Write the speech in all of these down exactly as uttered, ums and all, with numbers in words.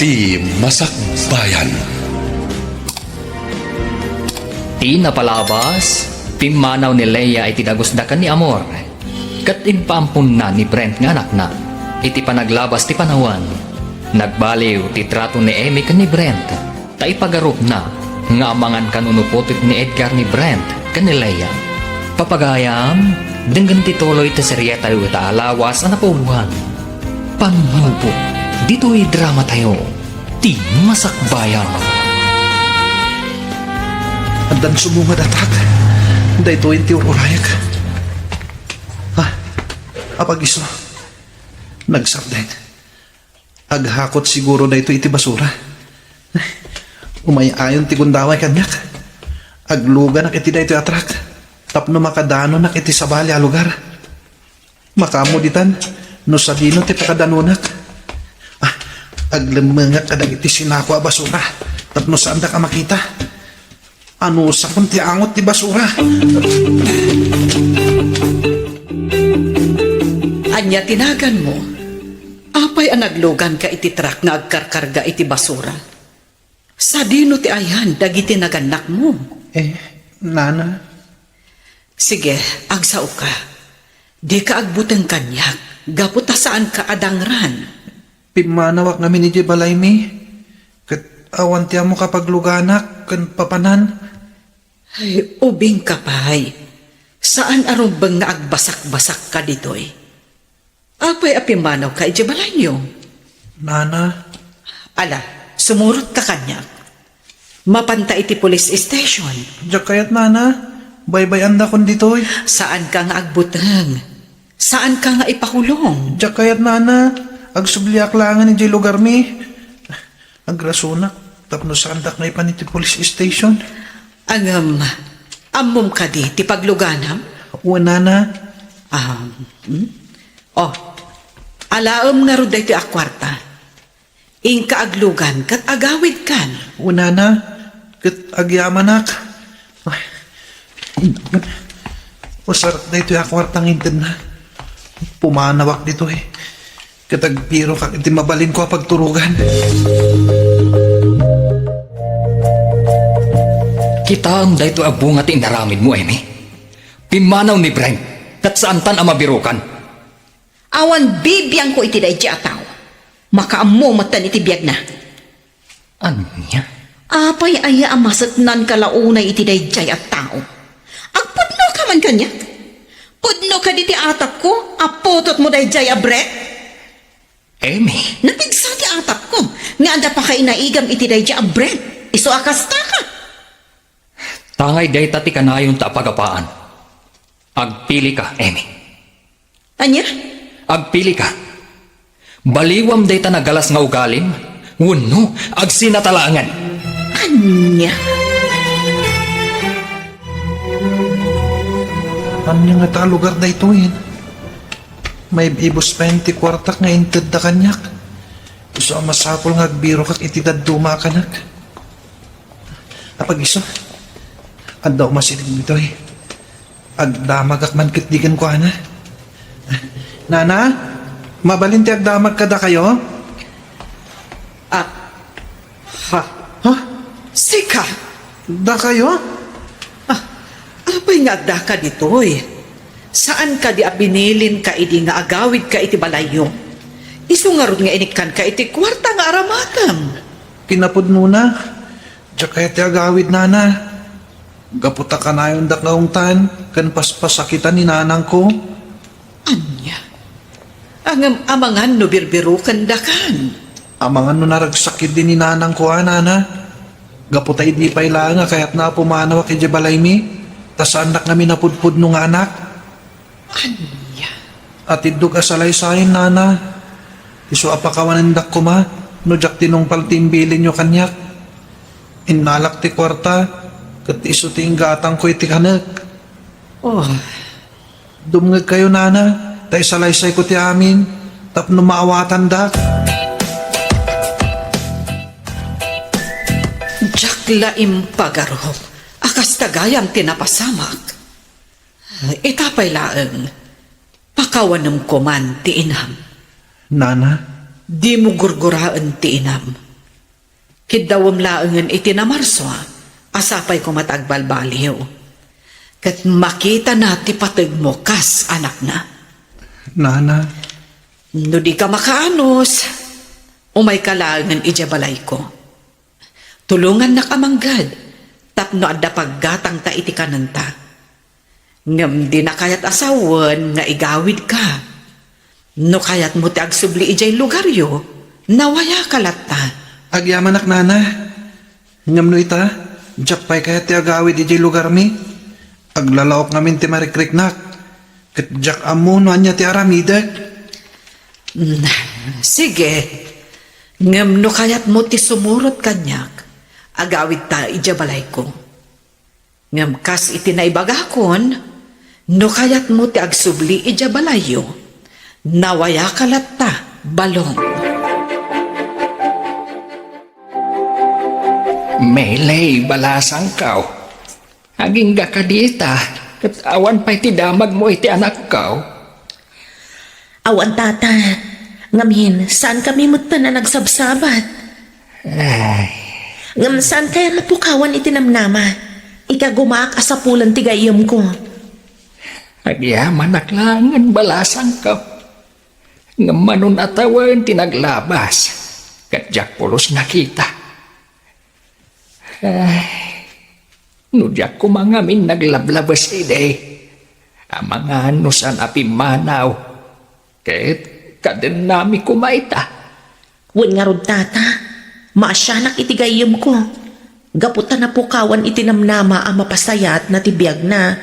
Ti Masakbayan. Ti napalabas, pimmanaw ni Lea iti dagusda ken ni Amor, ket impaampunna ni Brent nga anakna. Iti panaglabas ti panawen, nagbaliw ti trato ni Amy ken ni Brent, ta ipagarupna nga amangan kano no putik ni Edgar ni Brent ken ni Lea. Papagayam, denggen ti tuloy ti serietayo ita a lawas a napauluan. Pannupot ditoy dramatayo, Ti Masakbayan. Addan sumungad, Atrak. Daytoyen ti ur-urayek. Ah, apag-isu. Nagsardeng. Aghakot siguro daytoy iti basura. Umay-ayon ti gundaway kaniak. Agluganak iti daytoy a truck tapno makadanonak iti sabali a lugar. Makaammo ditan no sadino ti pakadanonak. Ah, aglemmengak kadagiti sinako a basura tapno saandak a makita. Anusakon ti angot ti basura. Ania ti naganmo? Apay a nagluganka iti truck nga agkarkarga iti basura? Sadino ti ayan dagiti nagannakmo? Eh, nana. Sige, agsaoka. Dika agbuteng kaniak, gapu ta saanka a dangran. Pimmanawak ngamin idiay balaymi, ket awan ti ammok a pagluganak ken papanan. Ay, ubingka pay. Saan a rumbeng nga agbasakbasakka ditoy. Apay a pimmanawka idiay balayyo? Nana. Ala, sumurotka kaniak. Mapanta iti police station. Diak kayat, nana. Baybay-andakon ditoy. Saanka nga agbuteng. Saanka nga ipakulong. Diak kayat, nana. Agsubliak laengen idiay lugarmi. Agrasunak tapno saandak nga ipan iti police station. Ngem, ammom kadi ti pagluganam? Wen, nana. Ah, hmm? Oh, alaem ngarud daytoy a kuarta. Inka aglugan ket agawidkan. Wen, nana, ket agyamanak. Ay, usarak daytoy a kuarta nga intedna. Pumanawak ditoy. Ket agbirokak iti mabalinko a pagturogan. Kitaem daytoy a bunga ti inaramidmo, Amy. Pimmanaw ni Brent, ket saantan a mabirokan. Awan bibiangko iti daydiay a tao. Makaammo metten iti biagna. Ania? Apay aya a maseknanka la unay iti daydiay a tao? Agpudnoka man kaniak? Pudno kadi ti atapko a putotmo daydiay a Brent? Amy. Napigsa ti atapko nga adda pakainaigam iti daydiay a Brent. Isu a kastaka. Tangay dayta ti kanayonta a pagapaan. Agpilika, Amy. Ania? Agpilika. Baliwam dayta nagalas nga ugalim, wenno agsinata laengen. Ania? Ania ngata a lugar daytoyen? Maib-ibus payen ti kuartak nga intedda kaniak. Isu a masapul nga agbirokak iti dadduma a kanak. Apag-isu, adda umasideg ditoy. Agdamagak man ket di kenkuana. Nana, mabalin ti agdamag kadakayo? Ah, ha? Ha? Sika? Dakayo? Ah, apay nga addaka ditoy? Saan kadi a binilinka idi nga agawidka iti balayyo? Isu ngarud nga inikkanka iti kuarta nga aramatem. Kinapudnona, diak kayat ti agawid, nana. Gapu ta kanayondak nga ungtan ken paspasakitan ni nanangko. Ania? Ngem amangan no birbirokendakan? Amangan no naragsak idi ni nanangko a, nana. Gapu ta idi pay laeng a kayatna a pumanawak idiay balaymi, ta saannak ngamin a pudpudno nga anak. Ania? Atiddog a salaysayen, nana. Isu a pakawanendak koma no diak tinungpal ti imbilinyo kaniak. Innalak ti kuarta, ket isu ti inggatangko iti kanek. Oh. Dumngegkayo, nana, ta isalaysayko ti amin tapno maawatandak. Diak la impagarup a kasta gayam ti napasamak. Ita pay laeng, pakawanem koman ti inam. Nana? Dimo gurguraen ti inam. Kiddawem laengen iti namarso a sapay koma ta agbalbaliw. Ket makitana ti pategmo kas anakna. Nana. No di ka makaanus, umayka laengen idiay balayko. Tulongannak a mangged tapno adda paggatangta iti kanenta. Ngem dina kayat a sawen nga igawidka. No kayatmo ti agsubli idiay lugaryo, nawayaka latta. Agyamanak, nana. Ngem no ita, diak pay kayat ti agawid idiay lugarmi. Aglalaok ngamin ti marikriknak, ket diak ammo no ania ti aramidek. Mm, sige. Ngem no kayatmo ti sumurot kaniak, agawidta idiay balayko. Ngem kas iti naibagakon, no kayatmo ti agsubli idiay balayyo, nawayaka latta, balong. Mele, balasangko. Agingga kadi ita, ket awan pay ti damagmo iti anakko. Awan, tata. Ngamin, saankami metten a nagsabsabat. Ay. Ngem saan kaya mapukawan iti namnama? Ikagumaak a sapulen ti gayyemko. Agyamanak laengen, balasangko. Ngem manon a tawen ti naglabas, ket diak pulos nakita. Ay, no diak koma ngamin naglablabes idi, amangan no saan a pimmanaw, ket kadennami koma ita. Wen ngarud, tata, maasianak iti gayyemko, gapu ta napukawan iti namnama a mapasayaatna ti biagna,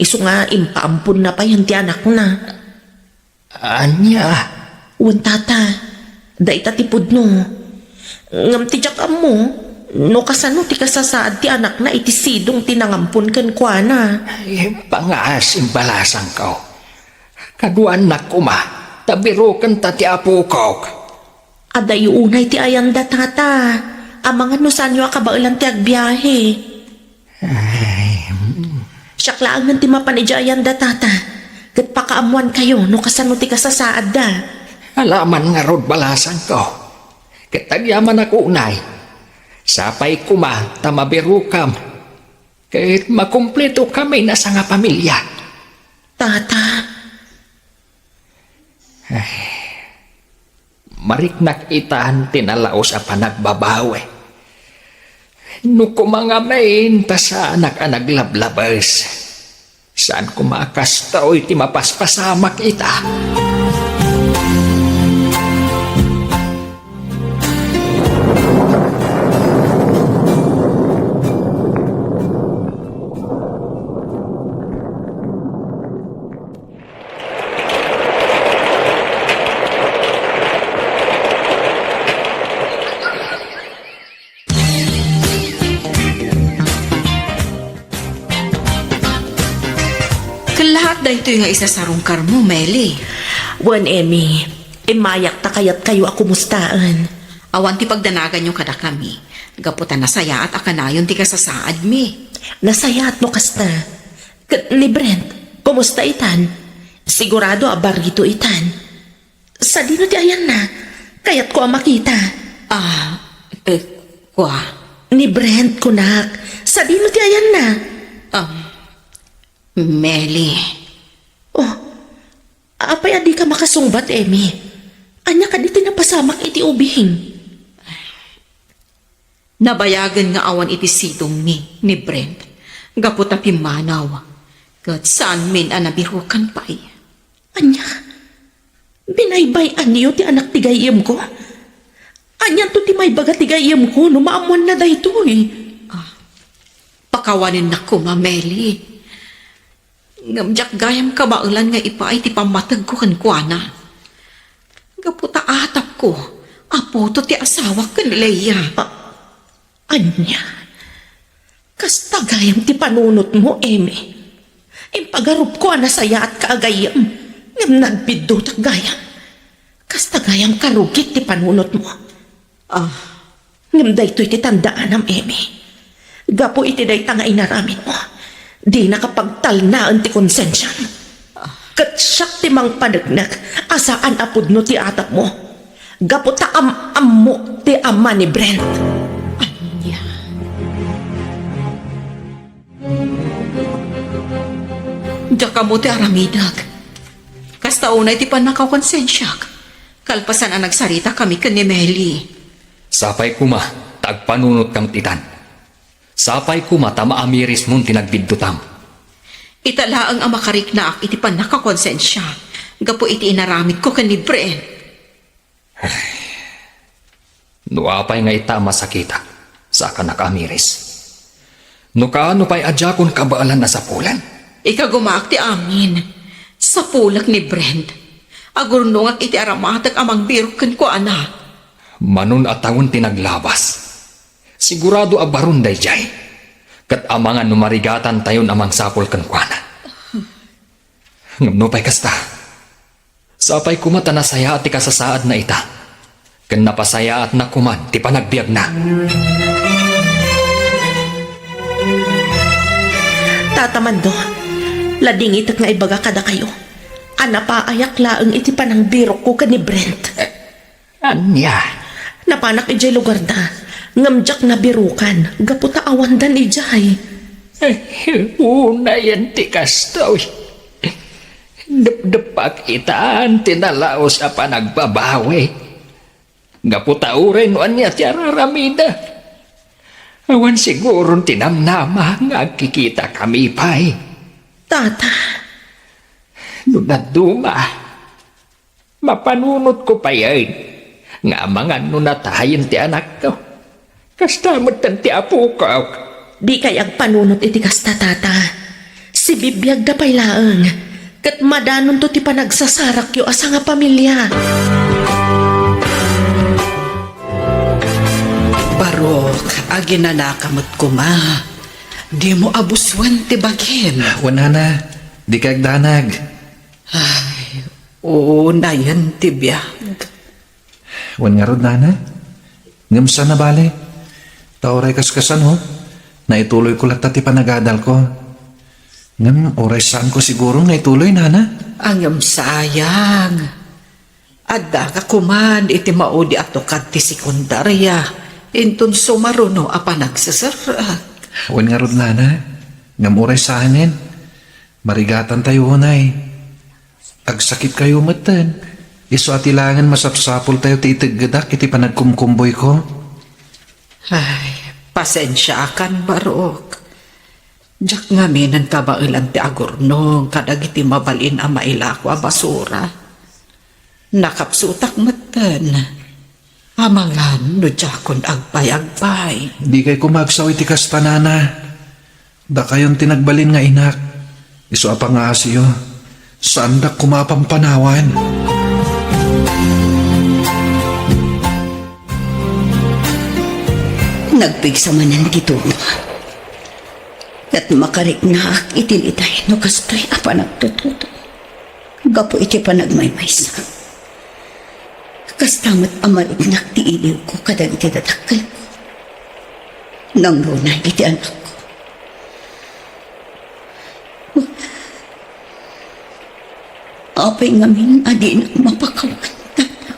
isu nga impaamponna payen ti anakna. Ania? Wen, tata, dayta ti pudno. Ngem ti diak ammo, no kasano ti kasasaad ti anakna iti sidong ti nangampon kenkuana. Ay, pangas, balasangko. Kaduaannak koma, ta birukenta ti apokok. Adayo unay ti ayanda, tata. Amangan no saanyo a kabaelan ti agbiahe. Ay, mm. Siak laengen ti mapan idiay ayanda, tata. Ket pakaammoankayo no kasano ti kasasaadda. Alaman ngarud, balasangko. Ket agyamanak unay. Sapay koma ta mabirukam. Ket makumpletokami a sangapamilia. Tata. Ay, mariknak itan ti nalaus a panagbabawi. No koma ngamin ta saanak a naglablabes, saan koma a kastoy ti mapaspasamak ita. Ket laat daytoy nga isasarungkarmo, Meli. Wen, Emmy, immayak ta kayatkayo a kumustaen. Awan ti pagdanaganyo kadakami, gapu ta nasayaat a kanayon ti kasasaadmi. Nasayaat no kasta. Ket ni Brent, kumusta itan? Sigurado a barito itan. Sadino ti ayanna? Kayatko a makita. Ah, eh, kua? Ni Brent, kunak. Sadino ti ayanna? Um, Meli. Oh, apay a dika makasungbat, Emmy? Ania kadi ti napasamak iti ubing? Nabayagen nga awan iti sidongmi ni Brent gapu ta pimmanaw, ket saanmin a nabirukan pay. Ania? Binaybay-anyo ti anak ti gayyemko? Anianto ti maibaga ti gayyemko no maammoanna daytoy? Ah, pakawanennak koma, Meli. Ngem diak gayam kabaelan nga ipaay ti pammategko kenkuana. Gapu ta atapko a puto ti asawak ken ni Leia. A-, ania? Kasta gayam ti panunotmo, Emmy. Impagarupko a nasayaatka a gayyem, ngem nagbiddutak gayam. Kasta gayam karugit ti panunotmo. Ah, Ngem daytoy ti tandaanam, Emmy. Gapu iti dayta nga inaramidmo, dinaka pagtalnaen ti konsensiam. Ket siak ti mangpaneknek a saan a pudno ti atapmo. Gapu ta am-ammok ti ama ni Brent. Diak ammo ti aramidek. Kasta unay ti pannakakonsensiak, kalpasan a nagsaritakami ken ni Meli. Sapay koma ta agpanunot kami itan. Sapay koma ta maamirismon ti nagbiddutam. Ita laeng a makariknaak iti pannakakonsensia gapu iti inaramidko ken ni Bren. Ay, no apay nga ita a masakitak, saka nakaamiris. No kaano pay a diakon kabaelan a sapulen? Ikagumaak ti amin. Sapulek ni Brent. Agurnongak iti aramatek a mangbirok kenkuana. Manon a tawen ti naglabas. Sigurado a baron daydiay. Ket amangan no marigatantayon a mangsapul kenkuana. Ngem nupay kasta, sapay koma ta nasayaat ti kasasaadna ita, ken napasayaatna koman ti panagbiagna. Tata Mando, ladingitek nga ibaga kadakayo a napaayak laeng iti panangbirokko ken ni Brent. Ania? Napanak idiay lugarda, ngem diak nabirukan gapu ta awandan idiay. Eh, unayen ti kastoy. Depdepak itan ti nalaus a panagbabawi. Gapu ta uray no ania ti araramida. Awan siguron ti namnama nga agkikitakami pay. Tata. No dadduma, mapanunotko payen nga amangan no natayen ti anakko. Kasta metten ti apokok. Dikay agpanunot iti kasta, Tata. Sibibiagda pay laeng, ket madanonto ti panagsasarakyo a sangapamilia. Barok, aginanaka met koma. Dimo abusoen ti bagim. Wen, nana, dikay agdanag. Ay, unayen ti biag. Wen ngarud, nana? Ngem saan a bale. Ta uray kaskasano, naituloyko latta ti panagadalko. Ngem uray saanko siguro nga ituloy, nana? Ngem sayang. Addaka koman iti maudi a tukad ti sekundaria, inton sumaruno a panagseserrek. Wen ngarud, nana? Ngem uray saanen. Marigatantayo unay. Agsakitkayo metten. Isu a ti laengen masapsapultayo ti iteggedak iti panagkumkumboyko. Ay, pasensiaakan, Barok. Diak ngaminen kabaelan ti agurnong kadagiti mabalin a mailako a basura. Nakapsutak metten. Amangan no diakon agpayagpay. Dikay koma agsao iti kasta, nana. Dakayon ti nagbalin nga inak. Isu a pangaasiyo. Saandak koma a pampanawan. Nagpigsa manen ti tupa. Ket makariknaak iti litay no kastoy a panagtutudo gapu iti panagmaymaysa. Kasta met a mariknak ti iliwko kadagiti dadakkelko. Nangruna iti anakko. Apay ngamin a dinak mapakawan, Tata?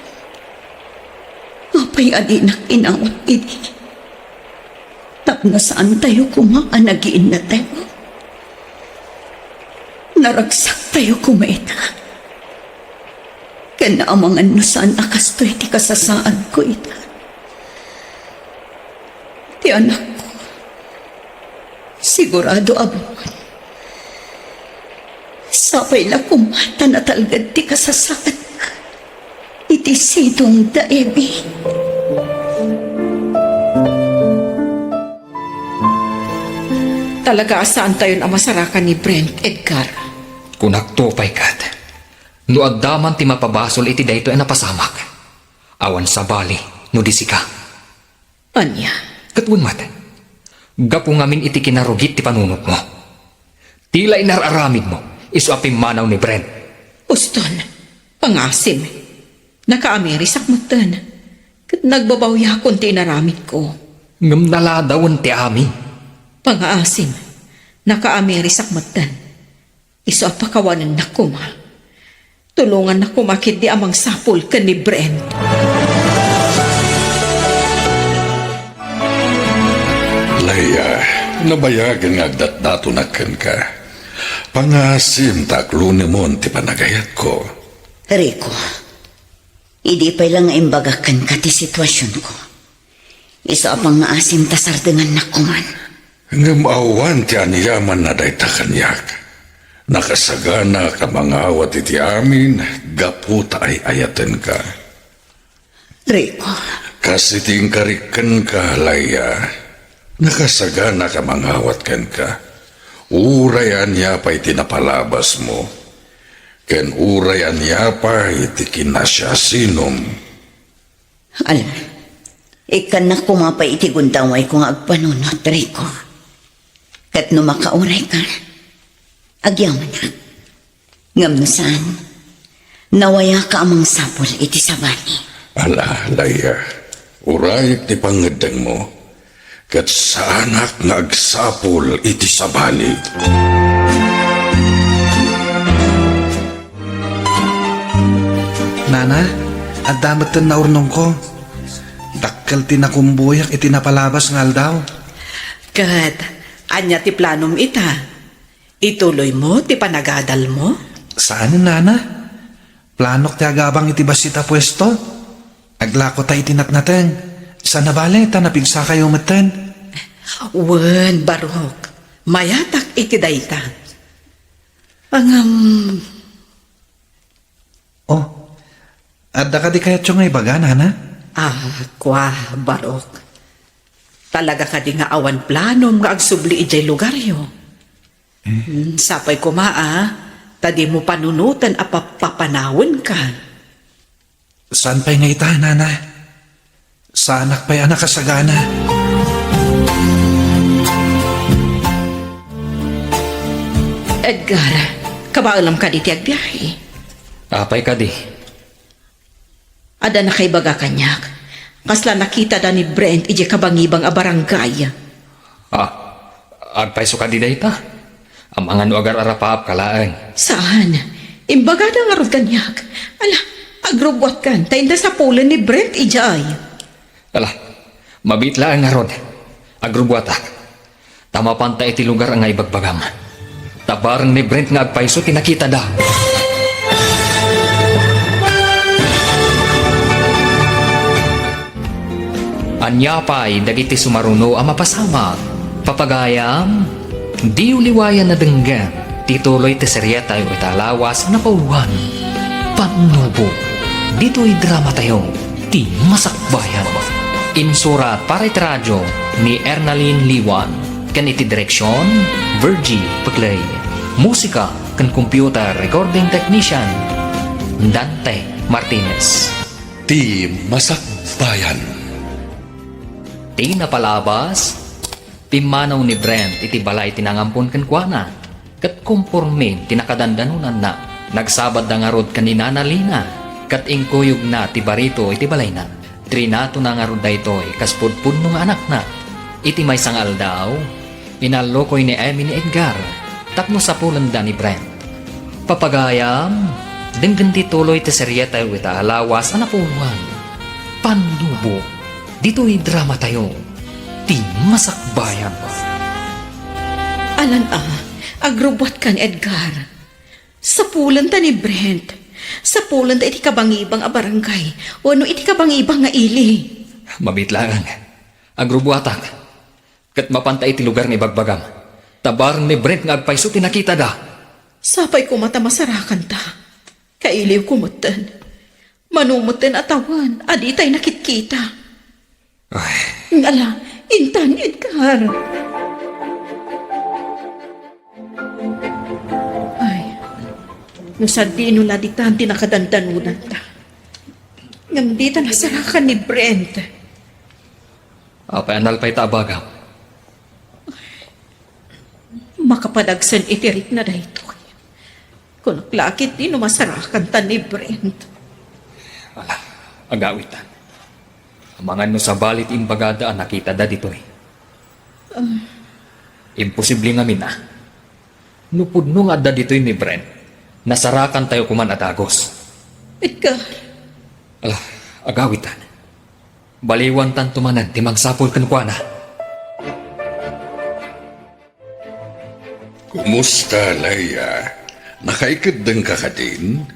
Apay a dinak inawat idi? Tapno saantayo koma a nagiinnatayo. Naragsaktayo koma ita. Ken amangan no saan a kastoy ti kasasaadko ita. Ti anakko, sigurado a buon. Sapay la koma ta natalged ti kasasaadna iti sidong da Ebi. Talaga a saantayon a masarakan ni Brent, Edgar. Kunakto pay ket, no adda man ti mapabasol iti daytoy a napasamak, awan sabali no di sika. Ania? Ket wen met, gapu ngamin iti kinarugit ti panunotmo. Ti la inar-aramidmo, isu a pimmanaw ni Brent. Uston, pangasim. Nakaamirisak metten. Ket nagbabawiakon ti inaramidko. Ngem naladawen ti amin. Pangaasim, nakaamirisak metten. Isu a pakawanennak koma. Tulongannak koma ketdi a mangsapul ken ni Brent. Leia, nabayagen nga agdatdatonak kenka. Pangaasim ta aklunemon ti panagayatko. Rico, idi pay la nga imbagak kenka ti situasionko, isu a pangaasim ta sardengannak koman. Ngem awan ti aniamanna dayta kaniak. Nakasaganak a mangawat iti amin gapu ta ay-ayatenka. Rico. Kas iti inkarik kenka, Laia, nakasaganak a mangawat kenka. Uray ania pay ti napalabasmo, ken uray ania pay ti kinasiasinom. Ala, ikkannak koma pay iti gundawayko nga agpanunot, Rico. Ket no makaurayka, agyamanak. Ngem no saan, nawayaka a mangsapul iti sabali. Ala, Laia, urayek ti pangngeddengmo, ket saanak nga agsapul iti sabali. Nana, adda metten naurnongko. Dakkel ti nakumbuyak iti napalabas nga aldaw. Ket ania ti planom ita? Ituloymo ti panagadalmo? Saan, Nana. Planok ti agabang iti bassit a puesto. Aglako ta iti natnateng. Saan a bale ta napigsakayo metten. Wen, Barok. Mayatak iti dayta. Ngem, Oh, adda kadi kayatyo nga ibaga, Nana? Ah, kua, Barok. Talaga kadi nga awan planom nga agsubli idiay lugaryo? Eh? Hmm, sapay koma, a, ta dimo panunoten a papapanawenka. Saan pay nga ita, Nana? Saanak pay a nakasagana. Edgar, kabaelam kadi ti agbiahe? Apay kadi? Adda nakaibaga kaniak. Kasla nakitada ni Brent idiay kabangibang a barangay. Ah, agpayso kadi dayta? Amangan no agar-arapaapka laeng. Saan? Imbagada ngarud kaniak. Ala, agrubbuatkan, ta inda sapulen ni Brent idiay. Ala, mabiit laeng ngarud. Agrubbuatak. Ta mapanta iti lugar nga ibagbagam. Ta bareng ni Brent nga agpayso ti nakitada. Ania pay dagiti sumaruno a mapasamak? Papagayam, diyo liwayan a denggen ti tuloy ti serietayo ita a lawas a napauluan, Pannubo, ditoy dramatayo, Ti Masakbayan. Insurat para iti radio ni Ernalyn Liwan, ken iti direksion, Virgie Peclay. Musika ken computer recording technician, Dante Martinez. Ti Masakbayan. Ti napalabas, pimmanaw ni Brent iti balay ti nangampon kenkuana, ket komporme ti nakadandanonanna. Nagsabadda ngarud ken ni Nana Lina, ket inkuyogna ti barito iti balayna. Trinatona ngarud daytoy kas pudpudno nga anakna. Iti maysa nga aldaw, inallokoy ni Emmy ni Edgar tapno sapulenda ni Brent. Papagayam, denggen ti tuloy ti serietayo ita a lawas a napuonan. Pannubo, ditoy dramatayo, Ti Masakbayan. Alan a, agrubbuatkan, Edgar. Sapulenta ni Brent. Sapulenta iti kabangibang a barangay wenno iti kabangibang nga ili. Mabiit laeng. Agrubbuatak. Ket mapanta iti lugar nga ibagbagam. Ta bareng ni Brent nga agpayso ti nakitada. Sapay koma ta masarakanta. Kailiwko metten. Mano metten a tawen a ditay nakitkita. Ay. Ngala, intan, Edgar. Ay, no sadino la ditan ti nakadandanonanta. Ngem dita nasarakan ni Brent. Apay a nalpay ta a bagam? Makapadagsen iti rikna daytoy. Kunak la ketdi no masarakanta ni Brent. Ala, agawitan. Amangan no sabali ti imbagada a nakitada ditoy. Ah. Imposible ngamin a. No pudno nga adda ditoy ni Brent, nasarakantayo koman a dagus. Edgar. Ala, agawitan. Baliwantanto manen ti mangsapul kenkuana. Kumusta, Leia? Nakaikeddengka kadin?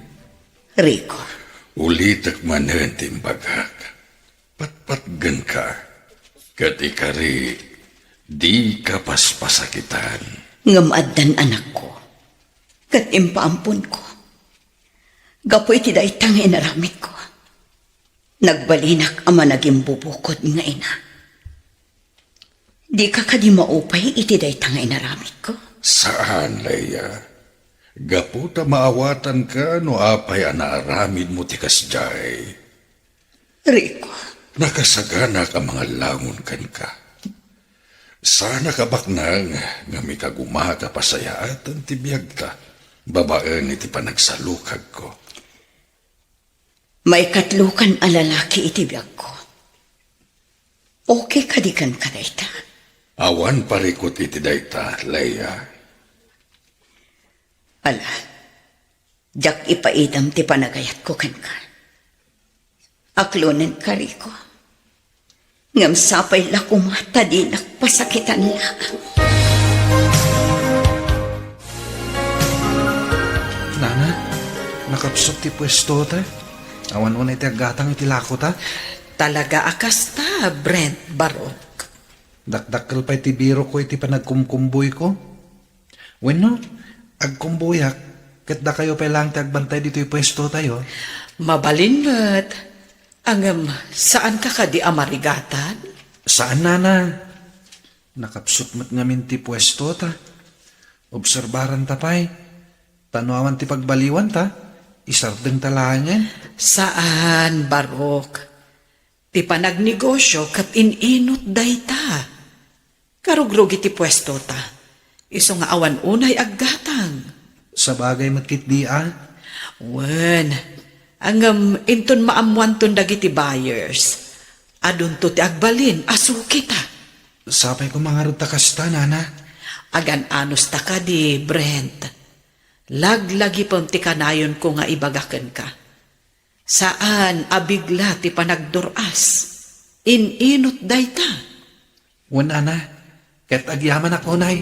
Rico. Ulitek manen ti imbagak. Patpatgenka. Ket ikari, dika paspasakitan. Ngem addan anakko, ket impaamponko. Gapu iti dayta nga inaramidko, nagbalinak a managimbubukod nga ina. Dika kadi maupay iti dayta nga inaramidko? Saan, Leia. Gapu ta maawatanka no apay a naaramidmo ti kasdiay. Rico. Nakasaganak a mangallangon kenka. Saanak a baknang nga mikagumaka pasayaatan ti biagta babaen iti panagsalukagko. Maikatlokan a lalaki iti biagko. Okay kadi kenka dayta? Awan parikut iti dayta, Leia. Ala, diak ipaidam ti panagayatko kenka. Aklonenka, Rico. Ngem sapay la koma ta dinak pasakitan laeng. Nana, nakapsut ti puesto ta. Awan unay ti aggatang iti lako ta. Talaga a kasta, Brent Barok. Dakdakkel pay ti birokko iti panagkumkumboyko. Wenno, agkumboyak, ket dakayo pay laeng ti agbantay ditoy puesto tayo. Mabalin met. Ngem, saanka kadi a marigatan? Saan, nana. Nakapsut met ngamin ti puesto ta. Obserbaran ta pay. Ta no awan ti pagbaliwan ta, isardeng ta laengen. Saan, Barok. Ti panagnegosio ket in-inut dayta. Karugrugi ti puesto ta. Isu nga awan unay aggatang. Sabagay met ketdi a. Wen, ngem inton maammoanton dagiti buyers, adunto ti agbalin a sukita. Sapay koma ngarud ta kasta, nana. Agan-anos ta kadi, Brent. Laglagipem ti kanayonko nga ibaga kenka. Saan a bigla ti panagdur-as. In-inut dayta. Wen, nana, ket agyamanak unay.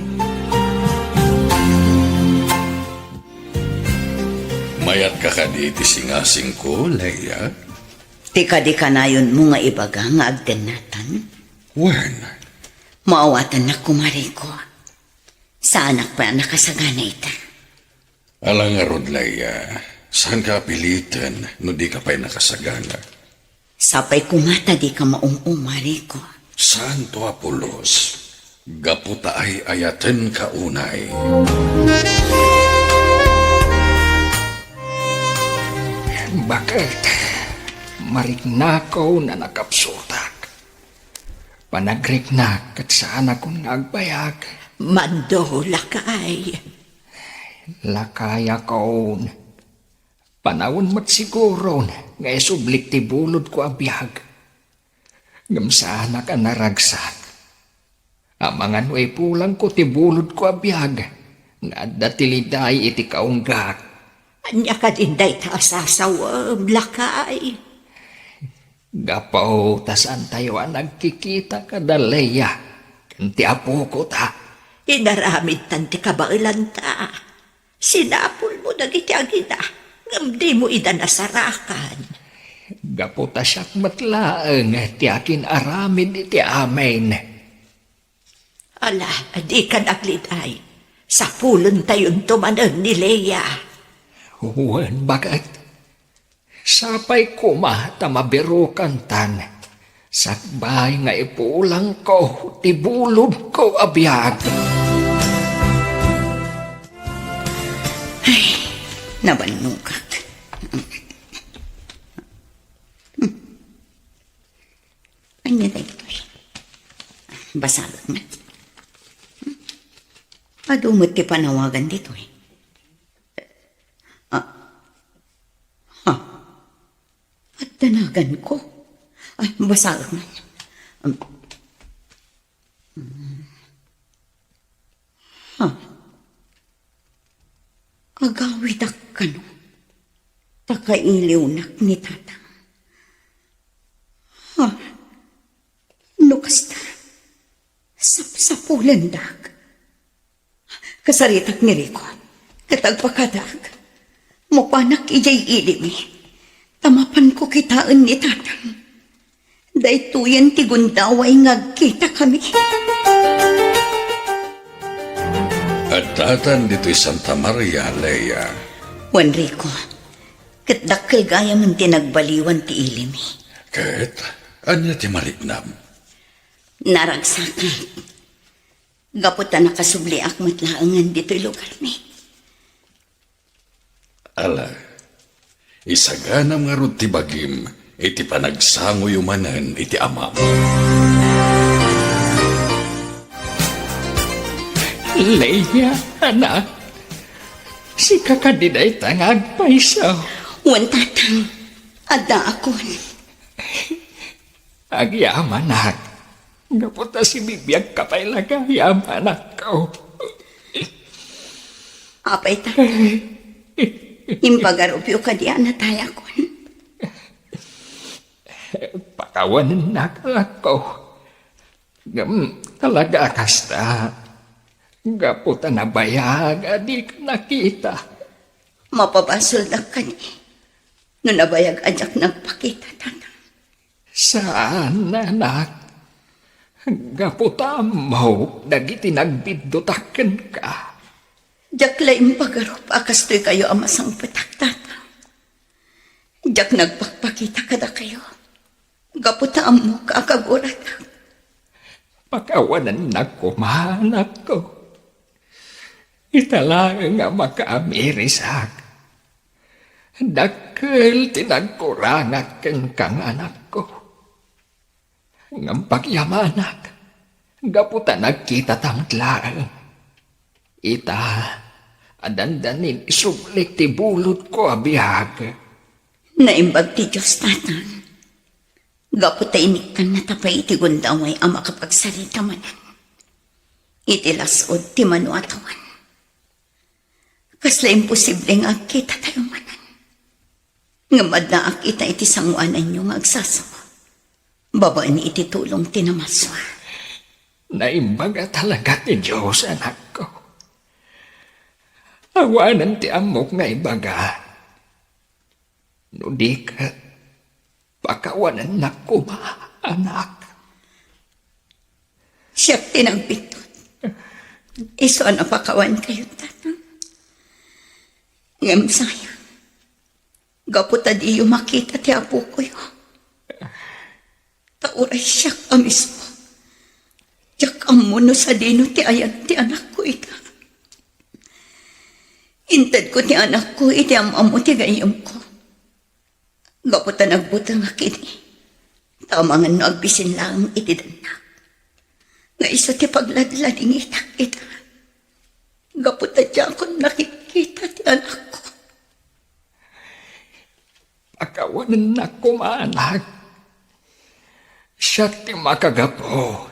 Mayatka kadi iti singasingko, Leia? Ti kadi kanayonmo nga ibaga nga agdennatan? Wen. Maawatannak koma, Rico. Saanak pay a nakasagana ita. Ala ngarud, Leia, saanka a piliten no dika pay nakasagana. Sapay koma ta dika maum-uma, Rico. Saanto a pulos, gapu ta ay-ayatenka unay. Baket, mariknako no nakapsutak. Panagriknak ket saanakon nga agbayag. Mando, lakay. Lakayakon. Panawen met siguron nga isublik ti bulodko a biag. Ngem saanak a naragsak. Amangan no ipulangko ti bulodko a biag nga adda ti liday iti kaunggak. Ania kadin dayta a sasawem, lakay? Gapu ta saantayo a nagkikita kada Leia ken ti apoko ta. Inaramidtan ti kabaelanta. Sinapulmo dagiti agina, ngem dimo ida nasarakan. Gapu ta siak met laeng ti akin-aramid iti amin. Ala, dikan agliday. Sapulentayonto manen ni Leia. Wen, baket. Sapay koma ta mabirukantan. Sakbay nga ipulangko ti bulodko a biag. Ay, nabannogak. Ania daytoy? Basagek met. Adu met ti panawagan ditoy. Ah. Ha? Adda naganko? Ay, basagek met. Um, Ha? Agawidak kano? Ta kailiwnak ni Tatang. Ha? No kasta, sapsapulendak. Kasaritak ni Rico, ket agpakadak. Mapanak idiay ilimi, ta mapanko kitaen ni Tatang. Daytoyen ti gundaway nga agkitakami. Addatan ditoy Santa Maria, Lea. Wen Rico, ket dakkel gayamen ti nagbaliwan ti ilimi. Ket ania ti mariknam? Naragsakak. Gapu ta nakasubliak met laengen ditoy lugarmi. Ala, isaganam ngarud ti bagim iti panagsangoyo manen iti amam. Leia, anak, sika kadi dayta nga agpayso? Wen, Tatang, addaakon. Agyamanak, gapu ta sibibiagka pay la gayam, anakko. Apay, Tatang, impagarupyo kadi a natayakon? Pakawanennak, anakko. Ngem talaga a kasta, gapu ta nabayag a dika nakita. Mapabasoldak kadi no nabayag a diak nagpakita, Tatang? Saan, anak. Gapu ta ammok dagiti nagbiddutak kenka. Diak la impagarup a kastoykayo a masangpetak, Tatang. Diak nagpakpakita kadakayo gapu ta ammok a kaguratak. Pakawanennak koma, anakko. Ita laeng a makaamirisak. Dakkel ti nagkurangak kenka nga anakko. Ngem pagyamanak, gapu ta nagkitata met laeng. Ita, a dandanin isublik ti bulodko a biag. Naimbag ti Dios, Tatang. Gapu ta inikkannata pay iti gundaway a makapagsarita manen iti las-ud ti mano a tuan. Kasla imposible nga agkitatayo manen. Ngem addaak ita iti sangoananyo nga agsasao babaen iti tulong ti namaswa. Naimbag a talaga ti Dios, anakko. Awanen ti ammok nga ibaga. No di ket, pakawanennak koma, anak. Siak ti nagbiddut. Isu a napakawankayo, Tatang. Ngem sayang, gapu ta diyo makita ti apokoyo. Ta uray siak a mismo, diak ammo no sadino ti ayan ti anakko ita. Intedko ti anakko iti am-ammo ti gayyemko. Gapu ta nagbutengak idi, ta amangan no agbisin laeng iti dannak, nga isu ti pagladladingitak ita. Gapu ta diakon nakikita ti anakko. Pakawanennak koma, anak. Siak ti makagapu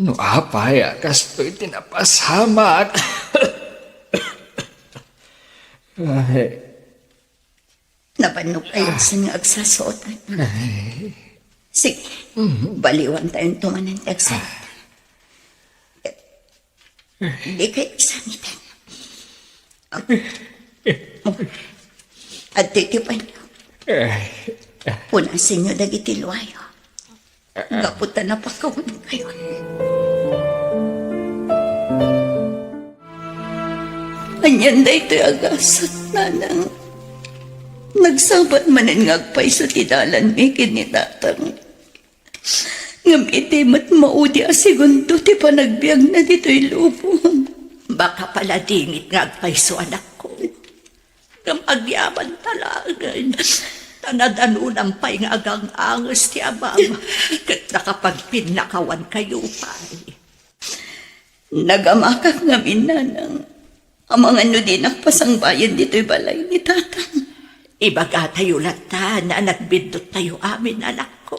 no apay a kastoy ti napasamak. Ay. Nabannog kayo sa nga agsasaotan. Ay. Sige, baliwan tayo tumanan ti agsaotan. Di kayo isamitan. Adtoy ti panyo. Punasenyo dagiti luayo. Gapu ta napakawan kayo. Anian daytoy a gasat, nanang? Nagsabat manen nga agpayso ti dalanmi ken ni tatang. Ngem idi met maudi a segundo ti panagbiagna ditoy lubong. Baka pala dingit nga agpayso, anakko. Ngem agyamanta laengen, ta nadanonam pay nga agang-anges ti amam, ket nakapagpinnakawan kayo pay. Nagamakak ngamin, nanang, amangan no dinak pasangbayen ditoy balay ni tatang. Ibagatayo latta a nagbiddut tayo amin, anakko.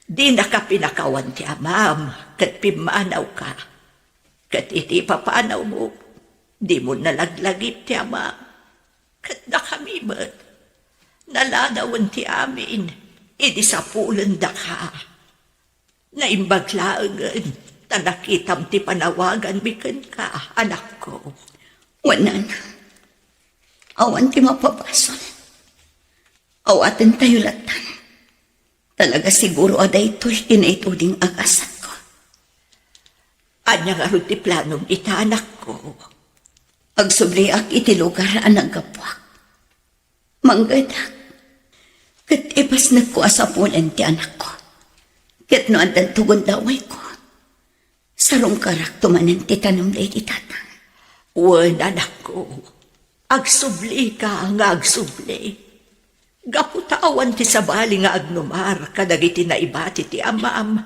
Dinaka pinakawan ti amam, ket pimmanawka. Ket iti papanawmo, dimo nalaglagip ti amam. Ket dakami met, naladawen ti amin idi sapulendaka. Naimbag laengen ta nakitam ti panawaganmi kenka, anakko. Wen, nana, awan ti mapabasol. Awatentayo lattan. Talaga siguro a daytoy ti naituding a gasatko. Ania ngarud ti planom ita, anakko? Agsubliak iti lugar a naggapuak. Manggedak, ket ipasnekko a sapulen ti anakko. Ket no addan ti gundawayko, sarungkarakto manen ti tanem daydi tatang. Wen, anakko, agsublika nga agsubli. Gapu ta awan ti sabali nga agnumar kadagiti naibati ti amam,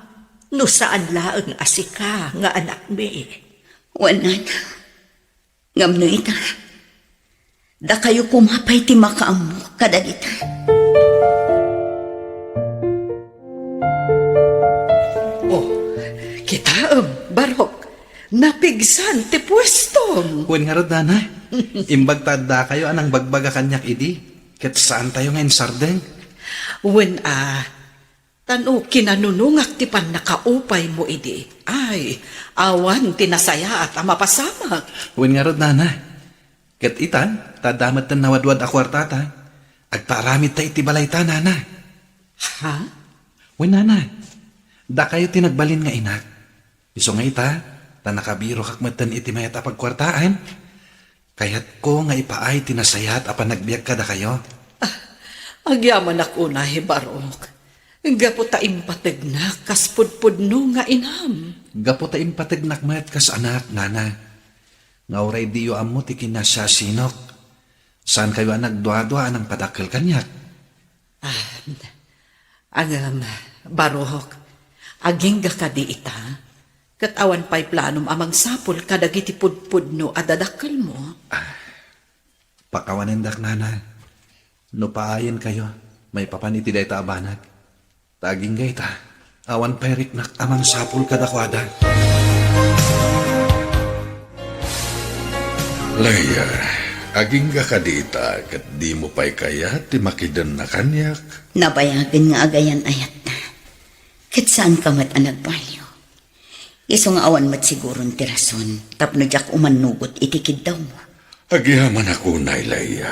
no saan laeng a sika nga anakmi. Wen, nana. Ngem no ita, dakayo koma pay ti makaammo kadagita. Oh, kitaem, Barok, napigsan ti puestom. Wen ngarud, nana, imbag ta addakayo a nangbagbaga kaniak idi, ket saantayo nga insardeng. Wen a, Ta no kinanunongak ti pannakaupaymo idi, ay, awan ti nasayaat a mapasamak. Wen ngarud, nana. Ket ita, ta adda metten nawadwad a kuartata, agpaaramidta iti balayta, nana. Ha? Wen, nana. Dakayo ti nagbalin nga inak. Isu nga ita, ta nakabirokak metten iti mayat a pagkuartaan. Kayatko nga ipaay ti nasayaat a panagbiag kadakayo. Ah, agyamanak unay, Barok. Gapu ta impategnak kas pudpudno nga inam. Gapu ta impategnak met kas anak, nana. Nga uray diyo ammo ti kinasiasinok, saankayo a nagduadua a nangpadakkel kaniak. Ah, ngem, Barok, agingga kadi ita? Ket awan pay planom a mangsapul kadagiti pudpudno a dadakkelmo? Ah, pakawanendak, nana. No paayenkayo, maipapan iti dayta a banag. Ta agingga ita, awan pay riknak a mangsapul kadakuada. Leia, agingga kadi ita ket dimo pay kayat ti makidenna kaniak? Nabayagen nga agayan-ayatta, ket saanka met a nagbalio. Isu nga awan met siguron ti rason tapno diak umannugot iti kiddawmo. Agyamanak unay, Leia.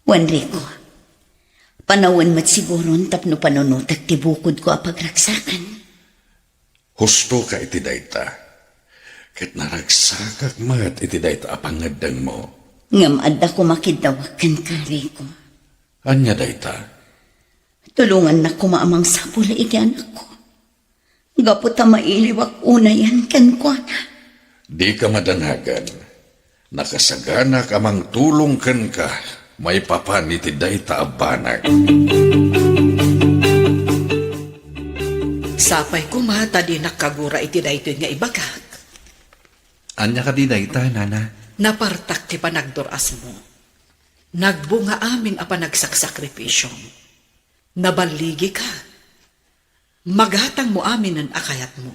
Wen, Rico, panawen met siguron tapno panunotek ti bukodko a pagragsakan. Hustoka iti dayta, ket naragsakak met iti dayta a pangngeddengmo. Ngem adda koma kiddawak kenka, Rico. Ania dayta? Tulongannak koma a mangsapul iti anakko. Gapu ta mailiwak unayen kenkuana. Dika madanagan. Nakasaganak a mangtulong kenka maipapan iti dayta a banag. Sapay koma ta dinak kagura iti daytoy nga ibagak. Ania kadi dayta, nana? Napartak ti panagdur-asmo. Nagbunga amin a panagsaksakripisom. Naballigika. Magatangmo aminen a kayatmo.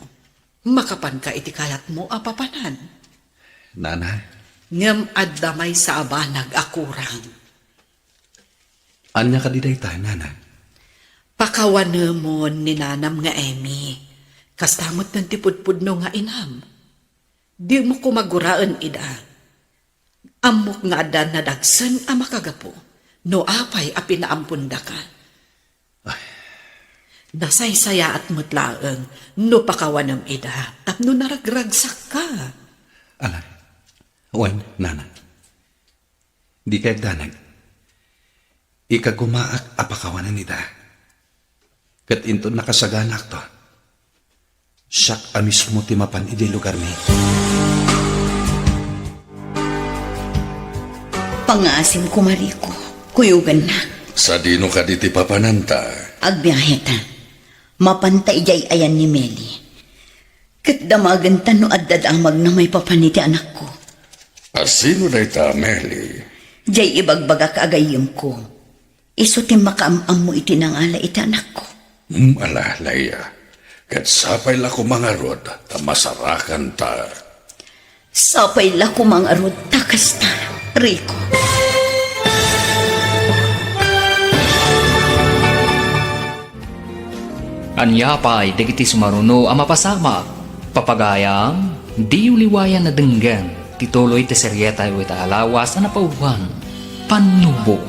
Makapanka iti kayatmo a papanan. Nana? Ngem adda maysa a banag a kurang. Ania kadi dayta, nana? Pakawanemon ni nanam nga Emmy. Kasta met ti pudpudno nga inam. Dimo koma guraen ida. Ammok nga adda nadagsen a makagapu no apay a pinaampondaka. Ay. Nasaysayaat met laeng no pakawanem ida tapno naragragsakka. Ala, wen, nana. Dika agdanag. Ikagumaak a pakawanen ida. Ket inton nakasaganaakto, siak a mismo ti mapan idiay lugarmi. Pangngaasim koma, Rico, kuyogannak. Sadino kadi ti papananta? Agbiaheta. Mapanta idiay ayan ni Meli. Ket damagenta no adda damagna maipapan iti anakko. A sino dayta, Meli? Diay ibagbagak a gayyemko. Isu ti makaam-ammo iti nangala iti anakko. Hmm, ala, Leia. Ket sapay la koma ngarud ta masarakanta. Sapay la koma ngarud ta kasta, Rico. Ania pay dagiti sumaruno a mapasamak? Papagayam, diyo liwayan a denggen ti tuloy ti serietayo ita a lawas a napauloan, Pannubo,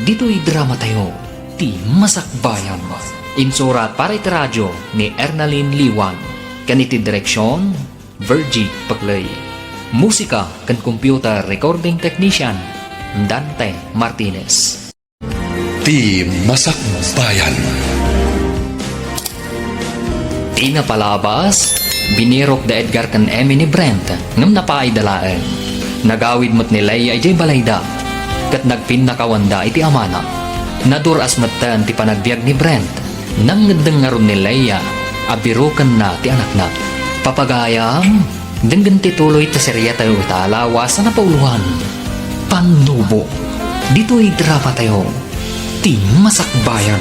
ditoy dramatayo, ti Masakbayan. Insurat para iti radio ni Ernalyn Liwan, ken iti direksion, Virgie Paclay. Musika ken computer recording technician, Dante Martinez. Ti Masakbayan. Ti napalabas, binirok da Edgar ken Emmy ni Brent, ngem napaayda laeng. Nagawid met ni Leia idiay balayda, ket nagpinnakawanda iti amana. Nadur-as metten ti panagbiag ni Brent. Nangngeddeng ngarud ni Leia a birokenna ti anakna. Papagayam, denggen ti tuloy ti serietayo ita a lawas a napauloan, Pannubo. Ditoy dramatayo, ti Masakbayan.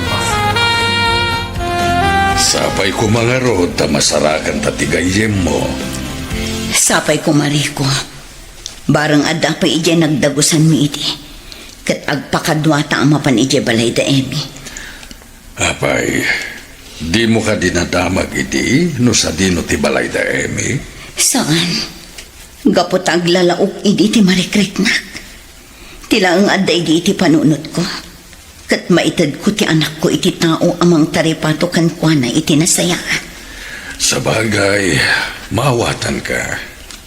Sapay koma ngarud ta masarakanta ti gayyemmo. Sapay koma, Rico. Bareng adda pay idiay nagdagusanmi idi, ket agpakaduata a mapan idiay balayda Emmy. Apay, dimo kadi nadamag idi no sadino ti balayda Emmy? Saan. Gapu ta aglalaok idi ti marikriknak. Ti laeng adda idi iti panunotko. Ket maitedko ti anakko iti tao a mangtaripato kenkuana iti nasayaat. Sabagay, maawatanka.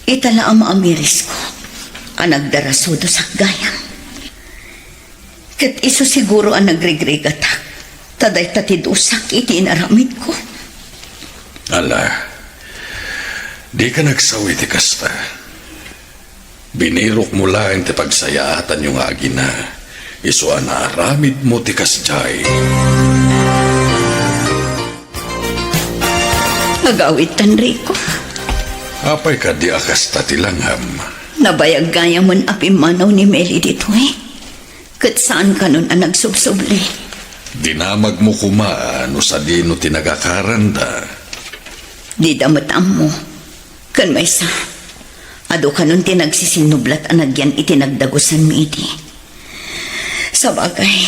Ita la a maamirisko a nagdarasudosak gayam. Ket isu siguro a nagrigrigatak ta dayta ti dusak iti inaramidko. Ala, dika nagsaw iti kasta. Binirokmo laeng ti pagsayaatanyo nga agina, isu a naaramidmo ti kasdiay. Agawidtan, Rico. Apay kadi a kasta ti langam? Nabayag gayamen a pimmanaw ni Meli ditoy. Ket saan kanon a nagsubsubli. Dinamagmo koma no sadino ti nagakaranda. Dida met ammo. Ken maysa, adu kanon ti nagsisinnublat a nagyan iti nagdagusanmi idi. Sabagay,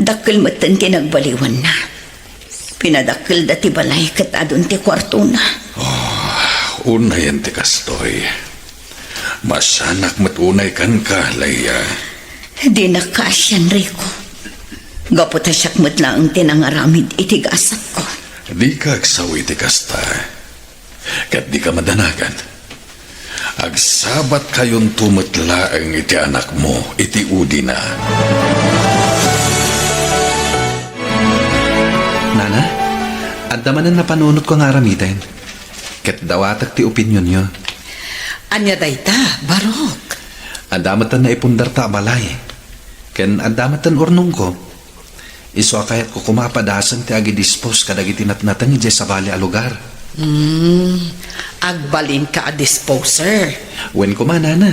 dakkel metten ti nagbaliwanna. Pinadakkelda ti balay ket adun ti kuartona. Ah, unayen ti kastoy. Masanak met unay kenka, Leia. Dinak kaasian, Rico. Gapu ta siak met laeng ti nangaramid iti gasatko. Dika agsaw iti kasta. Ket dika madanagan. Agsabatkayonto met laeng iti anakmo iti udina. Nana, adda manen napanunotko nga aramiden. Ket dawatek ti opinionyo. Ania dayta, Barok? Adda metten naipundarta a balay. Ken adda metten urnongko. Isu a kayatko koma a padasen ti agidispose kadagiti natnateng idiay sabali a lugar. Hmm, agbalinka a disposer. Wen koma, nana.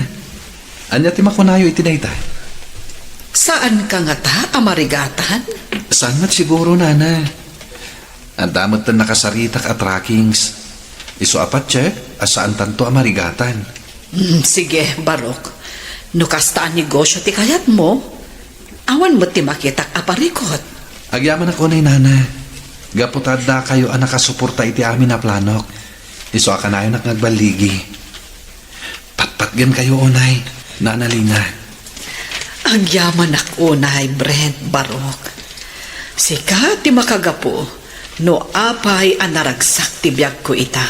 Ania ti makunayo iti dayta? Saanka ngata a marigatan? Saan met siguro, nana. Adda met ti nakasaritak a trackings. Isu a patse, a saantanto a marigatan. Hmm, sige, Barok. No kasta a negosyo ti kayatmo, awan met ti makitak a parikut. Agyamanak unay, nana. Gapu ta addakayo a nakasuporta iti amin a planok. Isu a kanayonak nga agballigi. Patpatgenkayo unay, Nana Lina. Agyamanak unay, Brent, Barok. Sika ti makagapu no apay a naragsak ti biagko ita.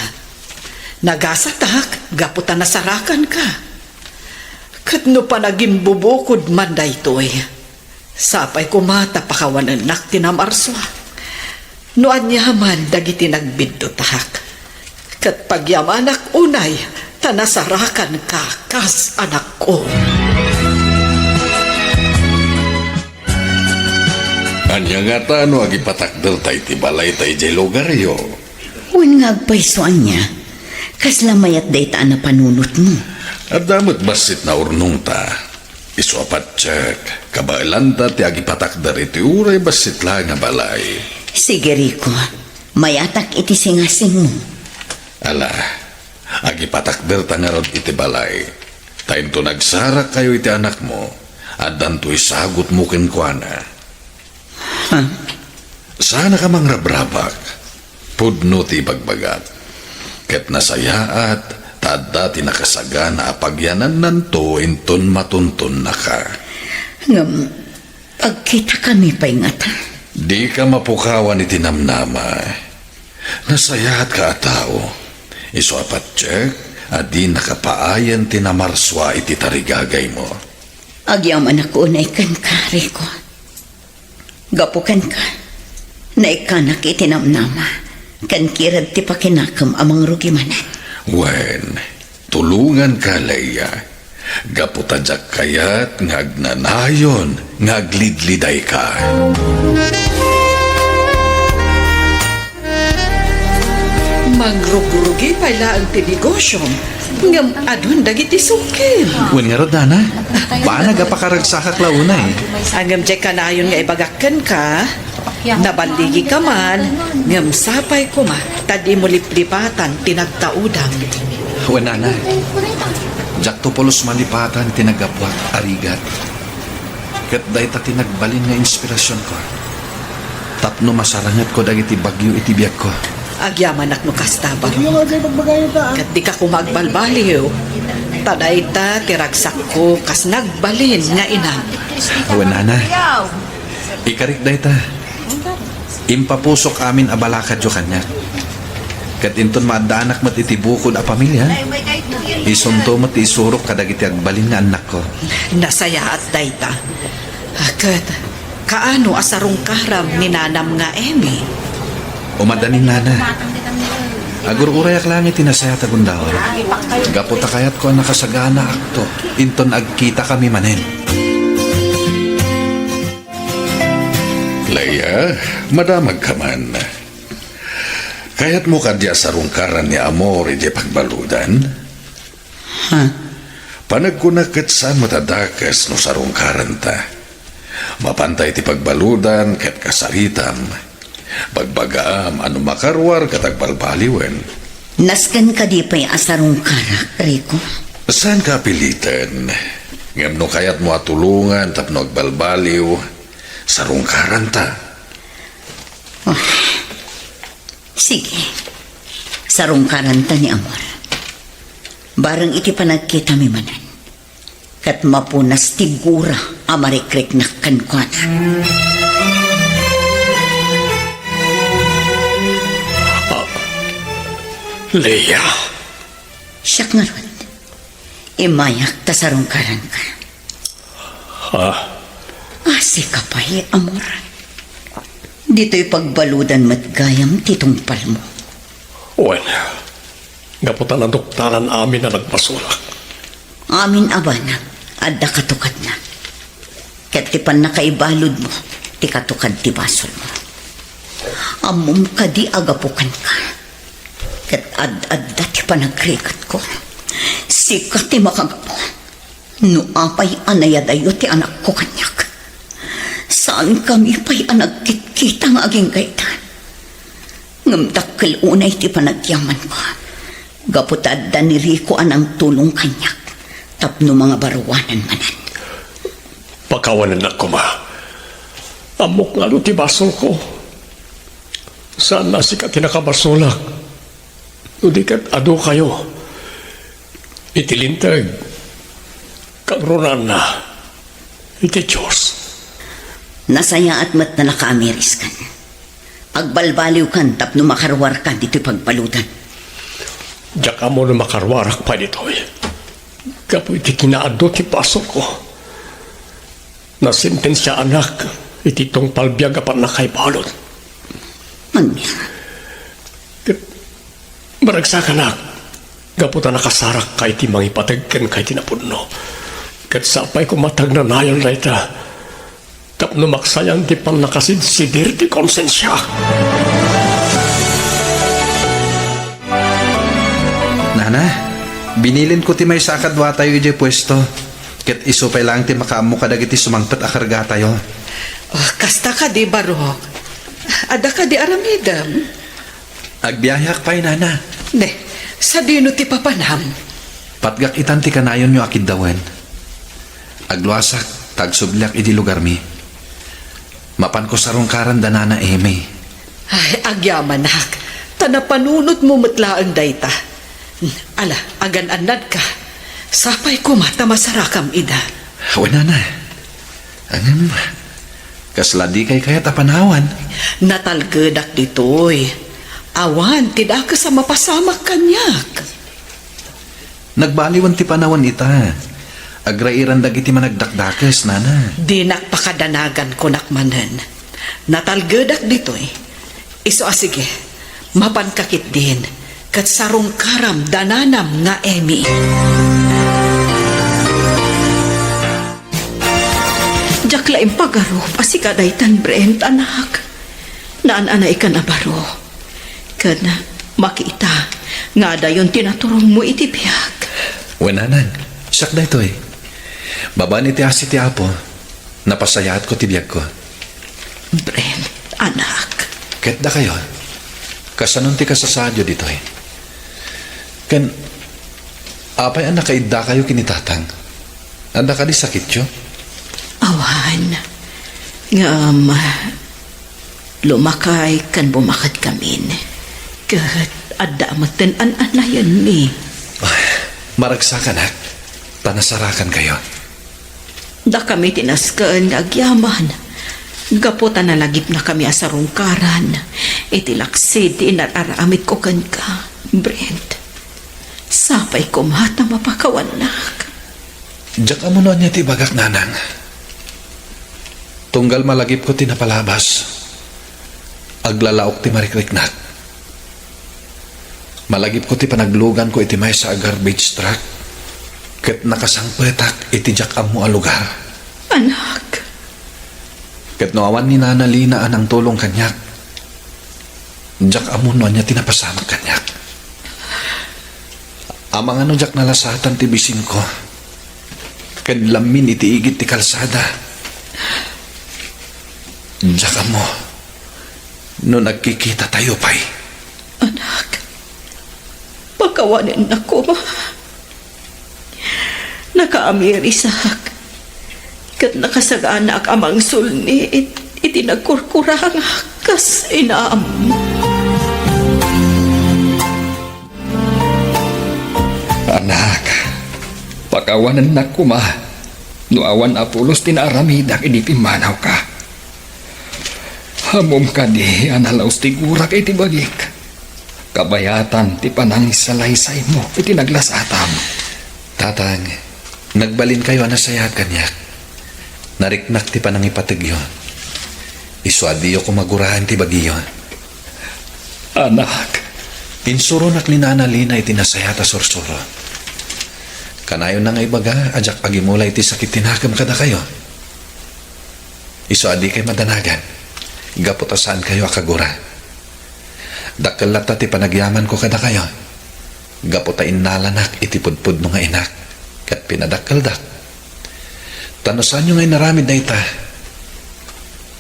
Nagasatak gapu ta nasarakanka. Ket no panagimbubukod man daytoy, sapay koma ta pakawanennak ti namarsuak. No aniaman dagiti nagbiddutak, ket pagyamanak unay ta nasarakanka kas anakko. Ania ngata no agipatakderta iti balayta idiay lugaryo? Wen nga agpayso, ania? Kasla mayat dayta a napanunotmo? Adda met bassit naurnongta. Isu a patiek, kabaelanta ti agipatakder iti uray bassit laeng a balay. Sige, Rico. Mayatak iti singasingmo. Ala, agipatakderta ngarud iti balay. Ta inton agsarakkayo iti anakmo, addanto isagutmo kenkuana. Ha? Saannak a mangrabrabak. Pudno ti ibagbagak. Ket nasayaat ta adda ti nakasagana a pagyanannanto inton matuntonnaka. Ngem agkitakami pay ngata? Dika mapukawan iti namnama. Nasayaatka a tao. Isu a patiek a dinaka paayen ti namarsua iti tarigagaymo. Agyamanak unay kenka, Rico. Gapu kenka, naikkanak iti namnama, ken kirad ti pakinakem a mangrugi manen. Wen, tulonganka, Leia, gapu ta diak kayat nga agnanayon nga aglidlidayka. Mangrugrogi pay laeng ti negosyom, ngem adun dagiti sungkim. Wen ngarud, Nana, banag a pakaragsakak la unay. Ngem diay kanayon nga ibagak kenka, naballigika man, ngem sapay koma ta dimo liplipatan ti nagtaudam. Wen, Nana, diakto pulos malipatan ti naggapuak a rigat. Ket dayta ti nagbalin nga inspirasionko tapno masarangetko dagiti bagyo iti biagko. Agyamanak no kasta, Baro. Ket dika koma agbalbaliw, ta dayta ti ragsakko kas nagbalin nga inam. Wen, Nana, ikarik dayta. Impapusok amin a balakadyo kaniak. Ket inton maaddaanak met iti bukod a pamiliam, isunto met ti isurok kadagiti agbalin nga annakko. Nasayaat dayta. Ket kaano a sarungkaram ni nanam nga Emmy? Umadanin, Nana. Agur-urayak laeng iti nasayaat a gundaway. Gapu ta kayatko a nakasaganaakto inton agkitakami manen. Leia, madamagka man. Kayatmo kadi a sarungkaran ni Amor idiay pagbaludan? Ha? Panagkunak ket saan met a dakes no sarungkaranta. Mapanta iti pagbaludan ket kasaritam. Bagbagaam a no makaruar ket agbalbaliwen. Nasken kadi pay a sarungkarak, Rico? Saanka a piliten. Ngem no kayatmo a tulongan tapno agbalbaliw, sarungkaranta. Ah, sige. Sarungkaranta ni Amor. Bareng iti panagkitami manen, ket mapunas ti gura a marikriknak kenkuana. Ah, Leia. Siak ngarud. Immayak ta sarungkaranka. Ha? Asika pay, Amor. Ditoy pagbaludan met gayam ti tungpalmo. Wen, gapu ta naduktalan amin a nagbasolak. Amin a banag, adda katukadna. Ket ti pannakaibaludmo, ti katukad ti basolmo. Ammom kadi a gapu kenka. Ket ad-adda ti panagriketko. Sika ti makagapu. No apay a nayadayo ti anakko kaniak, saankami pay a nagkitkita nga agingga ita. Ngem dakkel unay ti panagyamanko, gapu ta adda ni Rico a nangtulong kaniak tapno mangabaruanan manen. Pakawanennak koma. Ammok nga adu ti basolko. Saan a sika ti nakabasolak. No di ket adukayo iti Linteg, kagrunanna iti Dios. Nasayaat met a nakaamiriskan. Agbalbaliwkan tapno makaruarkan ditoy pagbaludan. Diak ammo no makaruarak pay ditoy. Gapu iti kinaadu ti basolko. Nasentensiaanak iti tungpal biag a pannakaibalud. Ania? Ket maragsakanak gapu ta nakasarakka iti mangipateg kenka iti napudno. Ket sapay koma ta agnanayon dayta tapno maksayan ti pannakasidsidir ti konsensiak. Nana, binilinko ti maysa a kaduatayo idiay puesto. Ket isu pay laeng ti makaammo kadagiti sumangpet a kargatayo. Oh, kasta kadi, Barok? Adda kadi aramidem? Agbiaheak pay, Nana. Ne, sadino ti papanam? Patgak itan ti kanayonyo a kiddawen. Agluasak ta agsubliak idi lugarmi. Mapanko sarungkaran da Nana Emmy. Ay, agyamanak. Ta Napanunotmo met laeng dayta. Ala, agan-annadka. Sapay koma ta masarakam ida. Wen, nanay. Ngem, kasla dikay kayat a panawan? Natalgedak ditoy. Awan ti dakes a mapasamak kaniak. Nagbaliwen ti panawan ita. Agrairan dagiti managdakdakes, nana. Dinak pakadanagan, kunak manen. Natalgedak ditoy. Isu a sige, mapanka ketdin, ket sarungkaram da nanam nga Emmy. Diak la impagarup a sika daytan, Brent, anak. Naan-anaykan a baro. Ken makita nga adayon ti naturongmo iti biag. Wen, nanang, siak daytoy. Babaen iti asi ti Apo, napasayaatko ti biagko. Brent, anak. Ket dakayo, kasanon ti kasasaadyo ditoy? Ken apay a nakaiddakayo ken ni Tatang? Adda kadi sakityo? Awan. Ngem, lumakay ken bumaketkamin. Ket adda metten an-anayenmi. Ay, maragsakanak, ta nasarakankayo. Dakami ti nasken nga agyaman, gapu ta nalagipnakami a sarungkaran iti laksid ti inar-aramidko kenka, Brent. Sapay koma ta mapakawannak. Diak ammo no ania ti ibagak, nanang. Tunggal malagipko ti napalabas, aglalaok ti marikriknak. Malagipko ti panagluganko iti maysa a garbage truck, ket nakasangpetak iti diak ammo a lugar. Anak. Ket no awan ni Nana Lina a nangtulong kaniak, diak ammo no ania ti napasamak kaniak. Amangan no diak nalasatan ti bisinko ken lammin iti igid ti kalsada. Diak ammo no nagkikitatayo pay. Anak, pakawanennak koma. Nakaamirisak, ket nakasaganaak a mangsulni it-, iti nagkurkurangak kas inam. Anak, pakawanennak koma no awan a pulos ti naaramidak idi pimmanawka. Ammom kadi a nalaus ti gurak iti bagik, kabayatan ti panangisalaysaymo iti naglasatam. Tatang, nagbalinkayo a nasayaat kaniak. Nariknak ti panangipategyo. Isu a diyo koma guraen ti bagiyo. Anak. Insuronak ni Nana Lina iti nasayaat a sursuro. Kanayonna nga ibaga a diak agimula iti sakit ti nakem kadakayo. Isu a dikay madanagan, gapu ta saankayo a kagura. Dakkel latta ti panagyamanko kadakayo, gapu ta innalanak iti pudpudno nga inak, ket pinadakkeldak. Ta no saanyo nga inaramid dayta,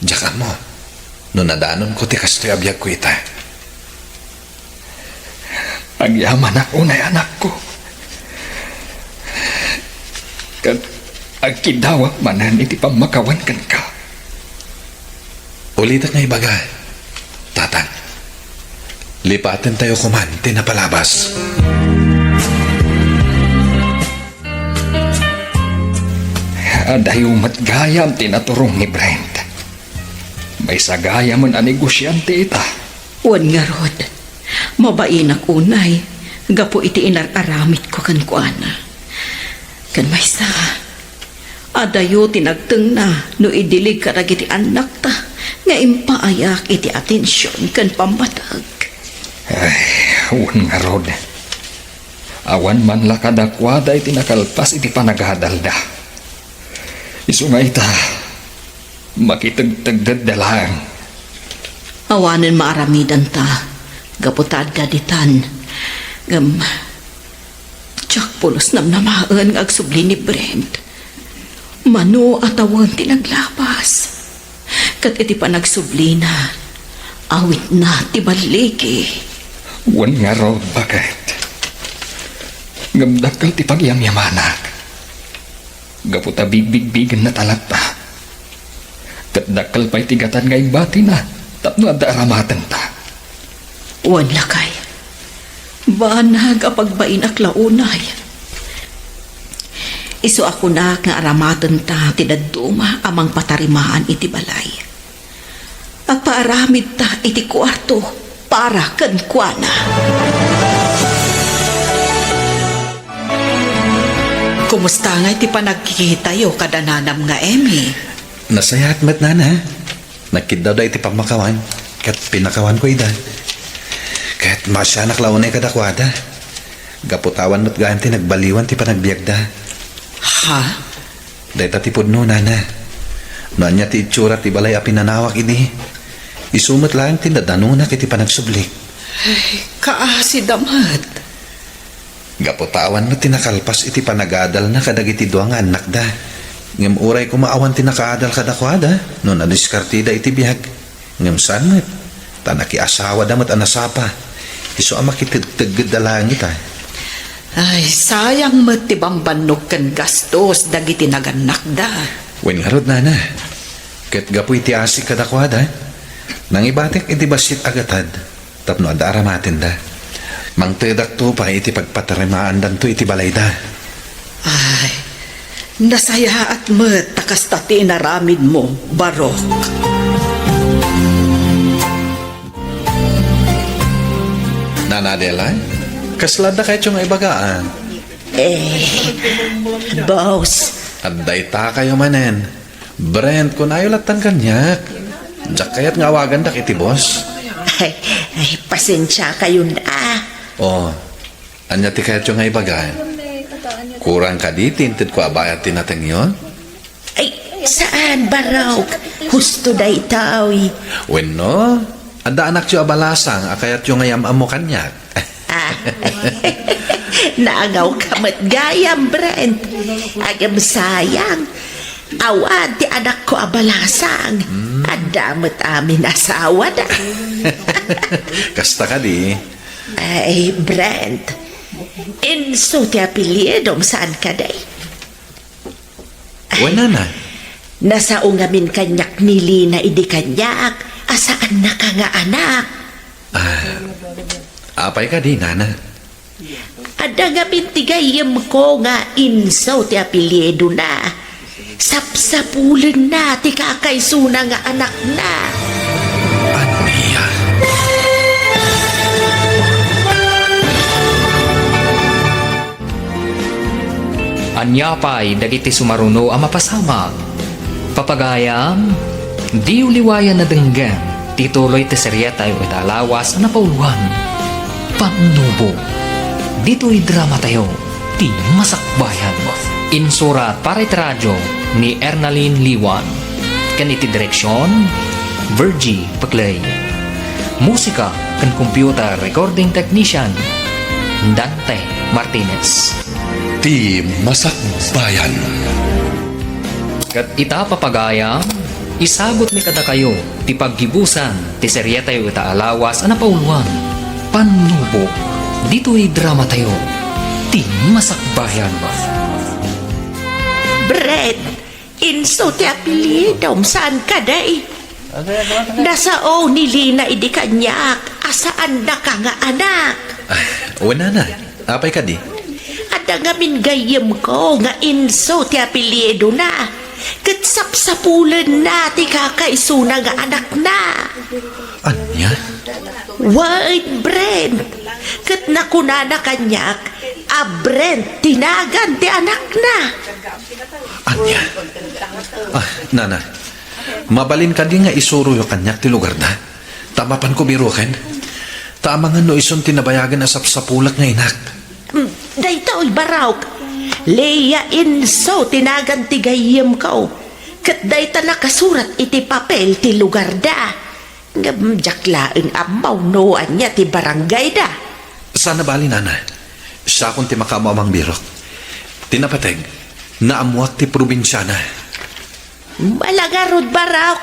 diak ammo no nadanonko ti kastoy a biagko ita. Agyamanak unay, anakko. Ket agkidawak manen iti pammakawan kenka. Ulitek nga ibaga, Tatang. Lipatentayo koman ti napalabas. Adayo met gayam ti naturong ni Brent. Maysa gayamen a negosiante ita. Wen ngarud, mabainak unay gapu iti inar-aramidko kenkuana. Ken maysa, adayo ti nagtengna no idilig kadagiti annakta nga impaayak iti atension ken pammateg. Ay, wen ngarud. Awan man la kadakuada iti nakalpas iti panagadalda. Isu nga ita, makitegtegdetda laeng. Awanen maaramidanta, gapu ta adda ditan. Ngem, diak pulos namnamaen nga agsubli ni Brent. Mano a tawen ti naglabas. Ket iti panagsublina, awitna ti balligi. Wen ngarud, baket. Ngem dakkel ti pagyamyamanak. Gapu ta bigbigbigenna talatta. Ket dakkel pay ti gatad nga imbatina tapno adda aramatenta. Wen lakay, banag a pagbainak la unay. Isu a kunak nga aramatenta ti dadduma a mangpatarimaan iti balay. Agpaaramidta iti kuarto para kenkuana. Kumusta ngay ti panagkikitayo kada nanam nga Emmy? Nasayaat met, nana. Nagkiddawda iti pammakawan, ket pinakawanko ida. Ket maasianak la unay kadakuada. Gapu ta awan met gayam ti nagbaliwan ti panagbiagda. Ha? Dayta ti pudno, nana. No ania ti itsura ti balay a pinanawak idi, isu met laeng ti nadanonak iti panagsublik. Ay, kaasida met. Gapu ta awan met ti nakalpas iti panagadalna kadagiti dua nga annakda. Ngem uray koma awan ti nakaadal kadakuada no nadiskartida iti biag. Ngem saan met, ta nakiasawada met a nasapa. Isu a makitegteggedda laeng ita. Ay, sayang met ti bambannog ken gastos dagiti nagannakda. Wen ngarud, nana. Ket gapu iti asik kadakuada, nangibatek iti bassit a gatad tapno adda aramatenda. Mangtedakto pay iti pagpatarimaandanto iti balayda. Ay, nasayaat met ta kasta ti inaramidmo, Barok. Nana Adela, kasla adda kayatyo nga ibaga, a? Eh, boss. Adda itakayo manen. Brent, kunayo lattan kaniak. Diak kayat nga awagandak iti boss. Ay, ay, pasensiakayon a. Oh, ania ti kayatyo nga ibaga? Kurang kadi ti intedko a bayad ti natengyo? Ay, saan, Barok? Husto daytoy. Wenno, adda anakyo a balasang a kayatyo nga iam-ammo kaniak? Ah, naangawka met gayam, Brent. Agem sayang. Awan ti anakko a balasang. Hmm. Adda met amin asawada. Kasta kadi? Ay, Brent. Enzo ti apelyidom, saan kadi? Wen, nana. Nasao ngamin kaniak ni Lina idi kaniak a saannaka nga anak. Ah, apay kadi, nana? Adda ngamin ti gayyemko nga Enzo ti apelyidona. Sapsapulenna ti kakaisuna nga anakna. Ania? Ania pay dagiti sumaruno a mapasamak? Papagayam, diyo liwayan a denggen ti tuloy ti serietayo ita a lawas a napauluan, Pannubok. Ditoy dramatayo, Ti Masakbayan. Insurat para iti radio ni Ernalyn Liwan, ken iti direksion, Virgie Peclay. Musika ken computer recording technician, Dante Martinez. Ti Masakbayan. Ket ita, papagayam, isagutmi kadakayo ti paggibusan ti serietayo ita a lawas a napauluan, Pannubok, ditoy dramatayo, Ti Masakbayan. Brent, Enzo ti apelyidom, saan kadi? Nasao ni Lina idi kaniak a saannaka nga anak. Ah, wen, nana. Apay kadi? Adda ngamin gayyemko nga Enzo ti apelyidona, ket sapsapulenna ti kakaisuna nga anakna. Ania? Wen, Brent. Ket nakunana kaniak a Brent ti nagan ti anakna. Ania? Ah, nana, mabalin kadi nga isuroyo kaniak ti lugarda? Ta mapanko biroken? Ta amangan no isun ti nabayagen a sapsapulek nga inak. Mm, daytoy, Barok. Lea Enzo ti nagan ti gayyemko. Ket dayta nakasurat iti papel ti lugarda. Ngem diak laeng ammo no ania ti barangayda. Saan a bali, nana. Siakon ti makaammo a mangbirok. Ti napateg, naammoak ti probinsiana. Ala ngarud, Barok,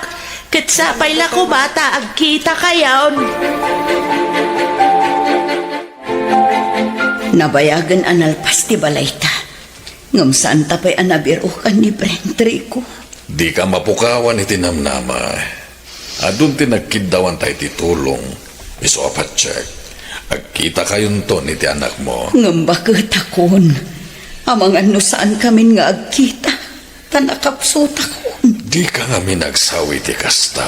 ket sapay la koma ta agkitakayon. Nabayagen a nalpas ti balayta, ngem saanta pay a nabirokan ni Brent, Rico. Dika mapukawan iti namnama. Adun ti nagkiddawanta iti tulong. Isu a patiek, agkitakayonton iti anakmo. Ngem baketakon, amangan no saankamin nga agkita, ta nakapsutakon. Dika ngamin agsaw iti kasta.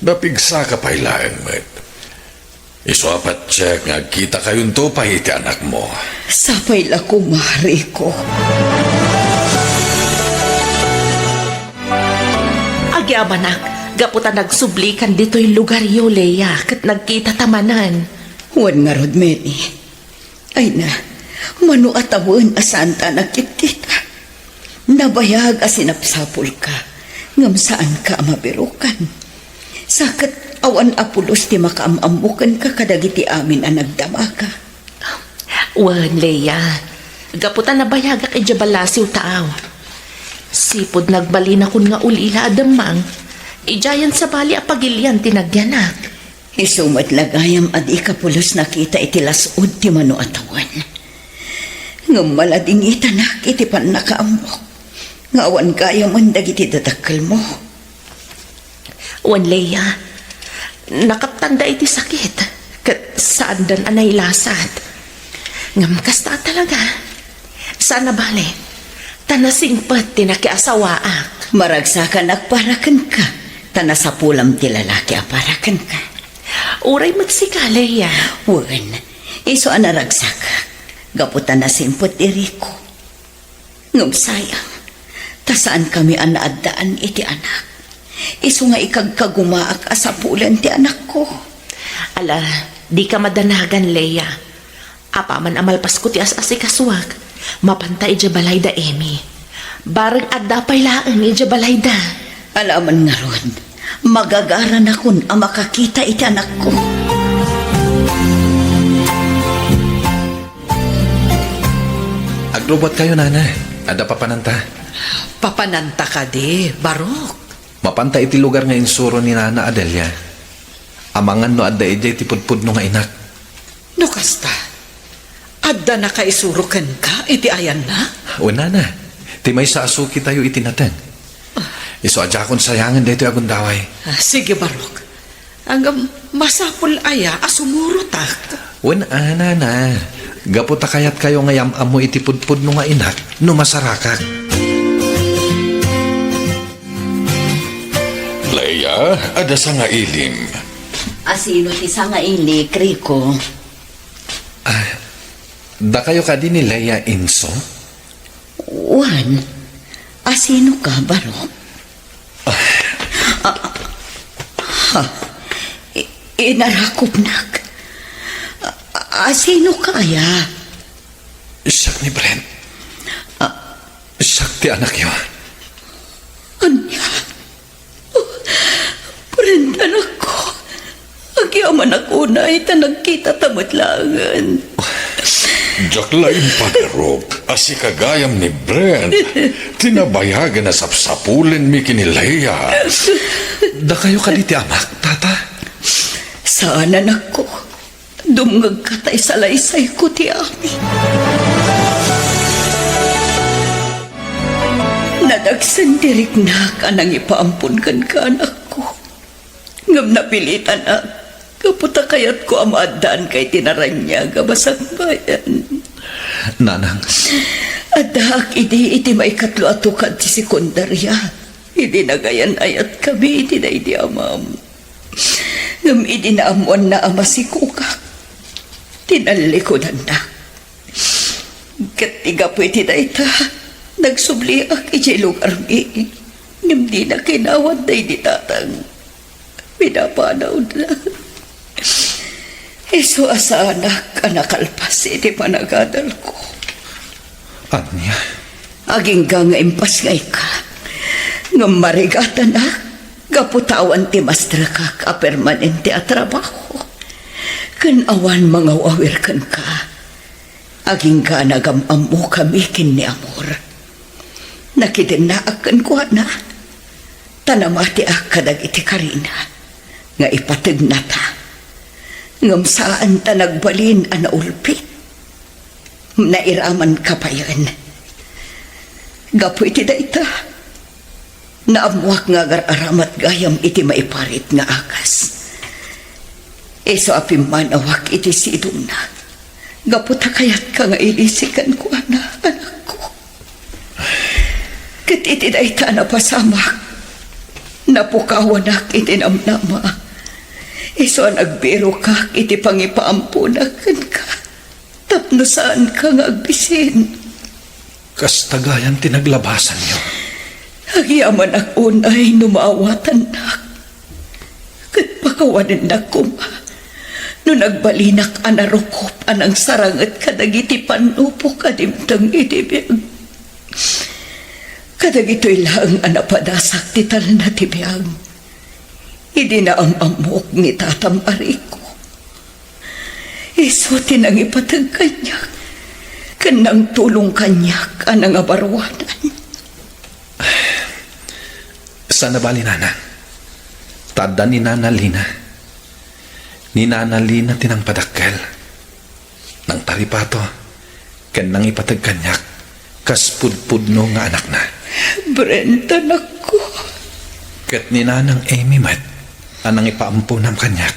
Napigsaka pay laeng met. Isu a patiek nga agkitakayonto pay iti anakmo. Sapay la koma, Rico. Agyamanak, gapu ta nagsublikan ditoy lugaryo, Lea, ket nagkitata manen. Wen ngarud, Mary. Ay na, mano a tawen a saanta a nagkitkita. Nabayag a sinapsapulka, ngem saanka a mabirukan. Sa ket awan a pulos ti makaam-ammo kenka kadagiti amin a nagdamaka. Wen, Lea, gapu ta nabayagak idiay balasiw taaw. Sipud nagbalinakon nga ulila a demmang, idiayen sabali a pagilian ti nagyanak. Isu met la gayam a dika pulos nakita iti las-ud ti mano a tawen. Ngem maladingitanak iti pannakaammok nga awan gayamen dagiti dadakkelmo. Wen, Lea, nakaptanda iti sakit, ket saandan a nailasat. Ngem kasta talaga. Saan a bale, ta nasingpet ti nakiasawaak. Maragsakanak para kenka, ta nasapulam ti lalaki a para kenka. Uray met sika, Lea. Wen, isu a naragsakak, gapu ta nasingpet ti Rico. Ngem sayang, ta saankami a naaddaan iti anak. Isu nga ikagkagumaak a sapulen ti anakko. Ala, dika madanagan, Lea. Apaman a malpasko ti as-asikasuak, mapanta idiay balay da Emmy. Bareng adda pay laeng idiay balayda. Ala man ngarud, magagaranakon a makakita iti anakko. Agrubuatkayo, nana. Adda papananta. Papananta kadi, Barok? Mapanta iti lugar nga insuro ni Nana Adelia. Amangan no adda idiay ti pudpudno nga inak. No kasta, adda nakaisuro kenka iti ayanna? Wen, nana, ti maysa a sukitayo iti nateng. Isu a diakon sayangen daytoy a gundaway. Ah, sige, Barok. Ngem masapul aya a sumurotak? Wen a, nana. Gapu ta kayatkayo nga yam-ammo iti pudpudno nga inak no masarakak. Leia, adda sangailim. Asino ti sangailik, Rico? Ah, dakayo kadi ni Leia inso? Wen, asino ka, Barok? Ah, ha, i-, inarakupnak. A-, asino ka aya? Siak ni Brent. Ah. Siak ti anakyo. Ania? Oh, Brent, anakko. Agyamanak unay ta nagkitata met laengen. Diak la impaderrep a sika gayam ni Brent ti nabayagen a sapsapulenmi ken ni Leia. Dakayo kadi ti amak, tata? Saan, anakko. Dumngegka ta isalaysayko ti amin. Nadagsen ti riknak a nangipaampon kenka, anakko. Ngem napilitanak gapu ta kayatko a maaddaanka iti naraniag a basangbayan. Nanang. Addaak idi iti maikatlo a tukad ti sekundaria, idi nagayan-ayatkami iti daydi amam. Ngem idi naammoanna a masikogak, tinallikudannak. Ket ti gapu iti dayta, nagsubliak idiay lugarmi, ngem dina kinawat daydi tatang. Pinapanawda. Isu a saanak a nakalpas iti panagadalko. Ania? Agingga nga impasngayka, ngem marigatanak gapu ta awan ti masterkak a permanente a trabaho, ken awan mangaw-awir kenka. Agingga nagam-ammokami ken ni Amor. Nakidennaak kenkuana, ta namatiak kadagiti karina nga ipategnata. Ngem saan ta nagbalin a naulpit. Nairamanka payen. Gapu iti dayta, naammoak nga agar-aramat gayam iti maiparit nga agas. Isu a pimmanawak iti sidongna, gapu ta kayatka nga ilisi kenkuana, anakko. Ket iti dayta a napasamak, napukawanak iti namnama. Isu a nagbirokak iti pangipaamponak kenka, tapno saanka nga agbisin. Kasta gayam ti naglabasanyo. Agyamanak unay no maawatannak. Ket pakawanennak koma no nagbalinak a narukop a nangsaranget kadagiti pannupok a dimteng iti biag. Kadagitoy laeng a napadasak ti talna ti biag idi naam-ammok ni tatam a Rico. Isu ti nangipateg kaniak ken nangtulong kaniak a nangabaruanan. Saan a bali, nanang, ta adda ni Nana Lina. Ni Nana Lina ti nangpadakkel, nangtaripato, ken nangipateg kaniak kas pudpudno nga anakna. Brent, anakko. Ket ni Nanang Amy met a nangipaamponam kaniak.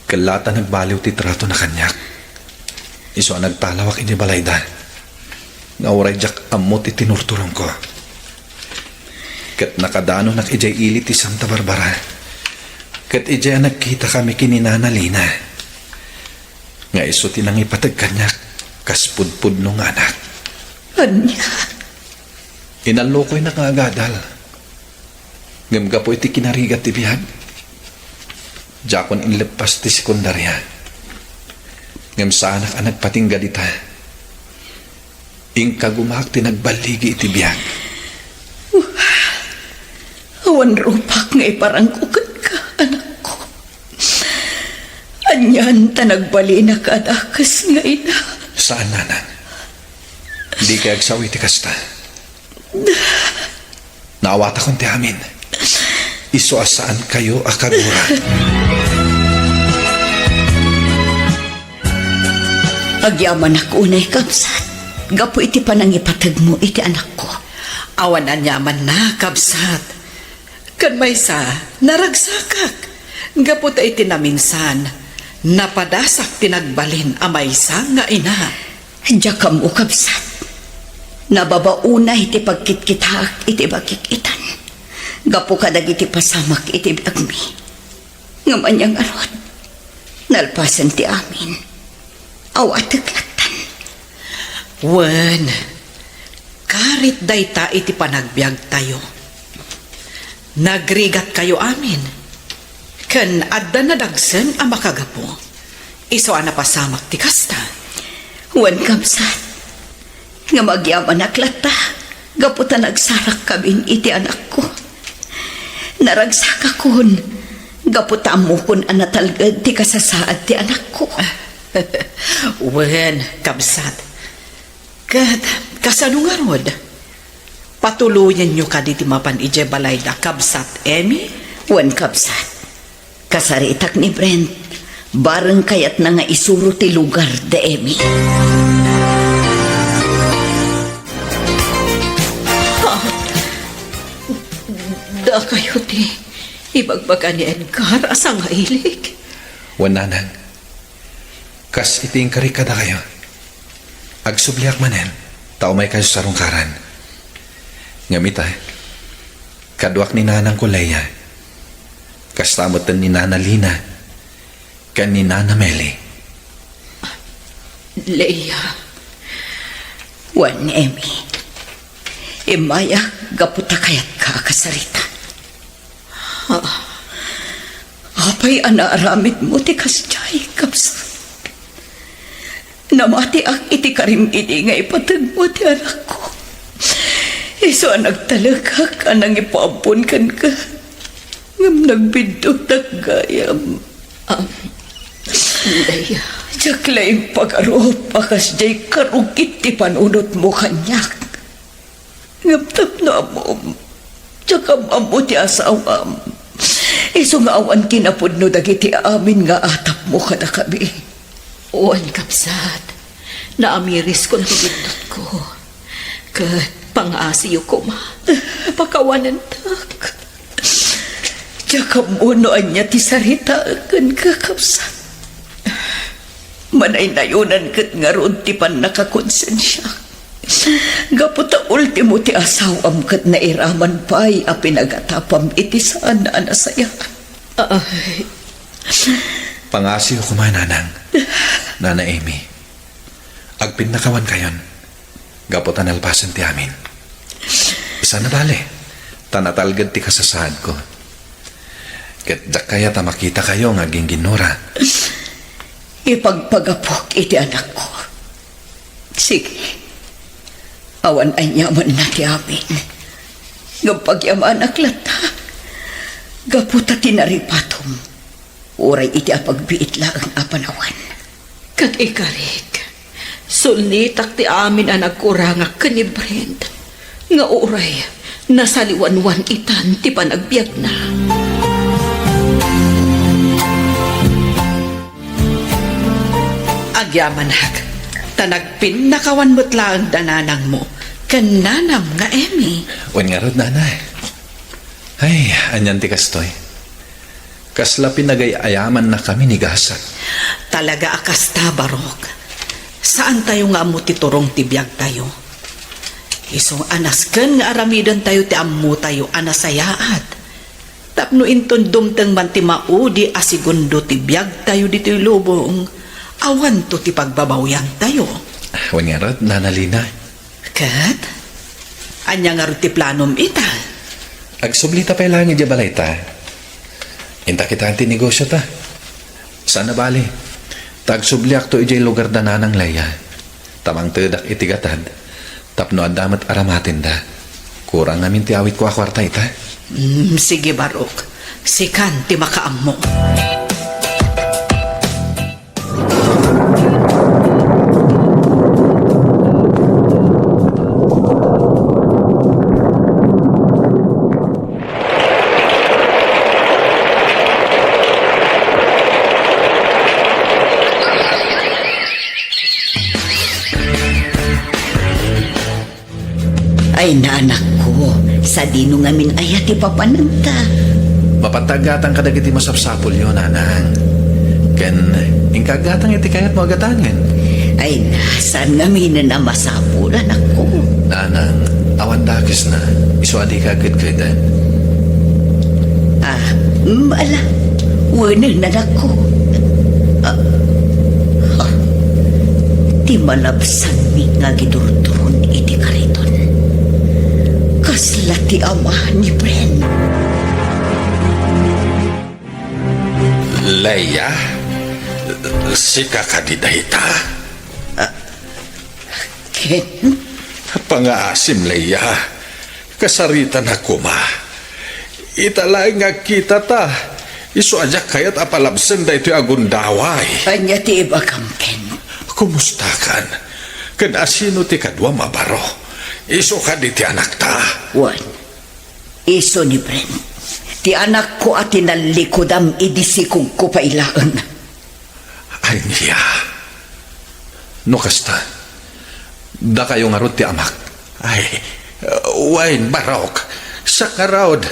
Kella ta nagbaliw ti tratona kaniak. Isu a nagtalawak idiay balayda, nga uray diak ammo ti tinurturongko. Ket nakadanonak idiay ili ti Santa Barbara. Ket idiay a nagkitakami ken ni Nana Lina, nga isu ti nangipateg kaniak kas pudpudno nga anak. Ania? Inallokoynak nga agadal. Ngem gapu iti kinarigat ti biag, diakon inleppas ti sekundaria. Ngem saanak a nagpatingga dita. Inkagumaak ti nagballigi iti biag. Awan rupak nga iparangko kenka, anakko. Anian ta nagbalinak a dakes nga ina. Saan, nanang. Dikay agsawi ti kasta. Naawatakon ti amin. Isu a saankayo a kagura. Agyamanak unay, kabsat, gapu iti panangipategmo iti anakko. Awan aniamanna, kabsat. Ken maysa, naragsakak. Gapu ta iti naminsan, napadasak ti nagbalin a maysa nga ina. Diak ammo, kabsat. Nababa unay ti pagkitkitaak iti bagik itan gapu kadagiti pasamak iti biagmi. Ngem ania ngarud, nalpasen ti amin, awatek lattan. Wen, karit dayta iti panagbiagtayo. Nagrigatkayo amin, ken adda nadagsen a makagapu. Isu a napasamak ti kasta. Wen, kabsat, ngem agyamanak latta gapu ta nagsarakkamin iti anakko. Naragsakakon gapu ta ammokon a natalged ti kasasaad ti anakko. Wen, kabsat. Ket kasano ngarud? Patuloyenyo kadi ti mapan idiay balayda, Kabsat Emmy? Wen, kabsat. Kasaritak ni Brent, bareng kayatna nga isuro ti lugar da Emmy. Ha? Dakayo ti ibagbaga ni Edgar a sangailik? Wen, nanang. Kas iti inkarik kadakayo, agsubliak manen ta umaykayo sarungkaran. Ngem ita, kaduak ni nanangko Leia, kasta metten ni Nana Lina ken ni Nana Meli. Leia. Wen, Emmy. Immayak gapu ta kayatka a kasarita. Ah, apay a naaramidmo ti kasdiay, kabsat? Namatiak iti karim idi nga ipategmo ti anakko. Isu a nagtalekak a nangipaampon kenka, ngem nagbiddutak gayam. Ah, Leia. Diak la impagarup a kasdiay karugit ti panunotmo kaniak. Ngem tapno ammom, diak am-ammo ti asawam. Isu nga awan kinapudno dagiti amin nga atapmo kadakami. Wen, kabsat, naamiriskon ti biddutko. Ket pangngasiyo koma, pakawanentak. Kayatko no ania ti saritaek ken kakabsat. Manaynayonan ket ngarud ti pannakakonsensiak. Gapu ta ultimo ti asawam ket nairaman pay a pinagatapam iti saan a nasayaat. Ay. Pangaasiyo koma, Nanang. Nana Amy. Agpinnakawankayon. Gapu ta nalpasen ti amin. Saan a bale, ta natalged ti kasasaadko. Ket diak kayat a makitakayo nga aggingginnura. Ipagpagapok iti anakko. Sige. Awan aniamanna ti amin. Ngem pagyamanak latta. Gapu ta tinaripatom. Uray iti apagbiit laeng a panawen. Ket ikarik, sulnitak ti amin a nagkurangak ken ni Brent, nga uray nasaliwanwan itan ti panagbiagna. Agyamanak, ta nagpinnakawan met laeng da nanangmo ken nanam nga Emmy. Wen ngarud, Nanay. Ay, anian ti kastoy? Kasla pinagay-ayamannakami ni gasat. Talaga a kasta, Barok. Saantayo nga ammo ti turong ti biagtayo. Isu a nasken nga aramidentayo ti ammotayo a nasayaat. Tapno inton dumteng man ti maudi a segundo ti biagtayo ditoy lubong, awanto ti pagbabawiantayo. Wen ngarud, Nana Lina. Ket, ania ngarud ti planom ita? Agsublita pay laeng idiay balayta. Inta kitaen ti negosiota. Saan a bale, ta agsubliakto idiay lugar da Nanang Leia. Ta mangtedak iti gatad, tapno adda met aramatenda. Kurang ngamin ti awitko a kuarta ita. Mm, sige, Barok. Sikan ti makaammo. Ay, nanakko, sadino ngamin aya ti papananta? Mapanta aggatang kadagiti masapsapulyo, Nanang. Ken inka aggatang iti kayatmo a gatangen. Ay, saan ngaminen a masapul, anakko? Nanang, awan dakesna, isu a dika agkedkeden. Ah, mm, ala, wenen, anakko. Ah, ah, ti malabsanmi nga agidurduron iti kariton. Kasla ti ama ni Bren. Leia, sika kadi dayta? Ah, Ken? Pangaasim, Leia. Kasaritanak koma. Ita laeng nga agkitata, isu a diak kayat a palabsen daytoy a gundaway. Ania ti ibagam, Ken? Kumustakan? Ken asino ti kaduam a baro? Isu kadi ti anakta? Wen, isu ni Brent. Ti anakko a tinallikudam idi sikogko pay laeng. Ania? No kasta, dakayo ngarud ti amak. Ay, wen, Barok, siak ngarud,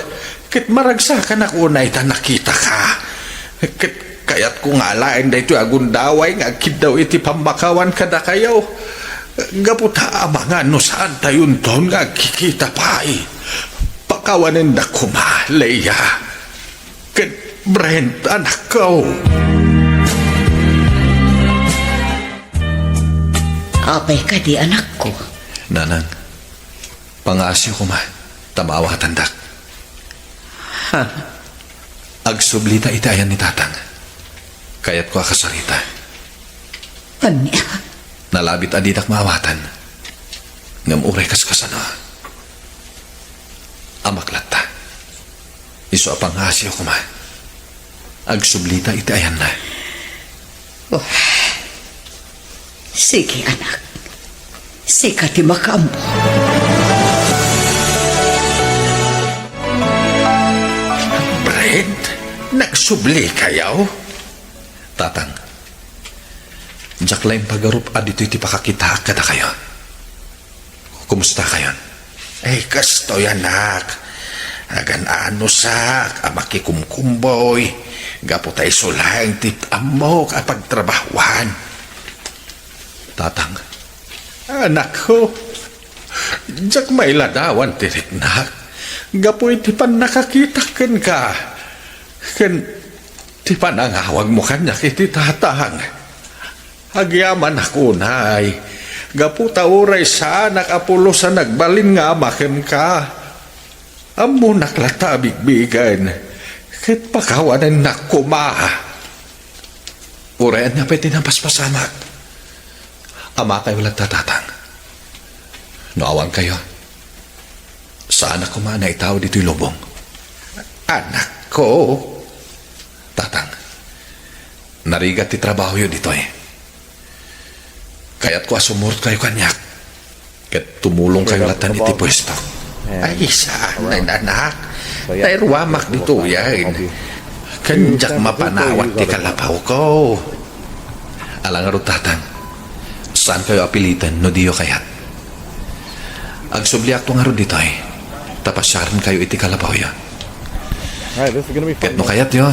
ket maragsakanak unay ta nakitaka. Ket kayatko nga alaen daytoy a gundaway nga agkiddaw iti pammakawan kadakayo. Gapu ta amangan no saantayonton nga agkikita pay. Pakawanendak koma, Leia. Ken Brent, anakko. Apay kadi, anakko? Nanang, pangaasiyo koma, ta maawatandak. Ha? Agsublita iti ayan ni Tatang. Kayatko a kasarita. Ania? Nalabit a didak maawatan. Ngem uray kaskasano, amak latta. Isu a pangaasiyo koma. Agsublita iti ayanna. Oh. Sige, anak. Sika ti makaammo. Brent, nagsubli kayo? Tatang, diak la impagarup a ditoy ti pakakitaak kadakayo. Kumusta kayon? Ay, kastoy, anak. Nagan-anusak a makikumkumboy gapu ta isu laeng ti ammok a pagtrabahuan. Tatang. Anakko, diak mailadawan ti riknak gapu iti pannakakitak kenka ken ti panangawagmo kaniak iti tatang. Agyamanak unay, gapu ta uray saanak a pulos a nagbalin nga ama kenka. Ammonak latta a bigbigen, ket pakawanennak koma. Uray ania pay ti napaspasamak? Amakayo latta, Tatang. No awankayo, saanak koma a naitaw ditoy lubong. Anakko. Tatang, narigat ti trabahoyo ditoy. Kayatko a sumurotkayo kaniak, ket tumulongkayo latta iti puesto. Ay, saan, anak. Nairuamak ditoyen. Ken diak mapanawat ti kalapawko. Ala ngarud, Tatang, saankayo a piliten no diyo kayat. Agsubliakto ngarud ditoy, ta pasiarenkayo iti kalapawyo. Ket no kayatyo,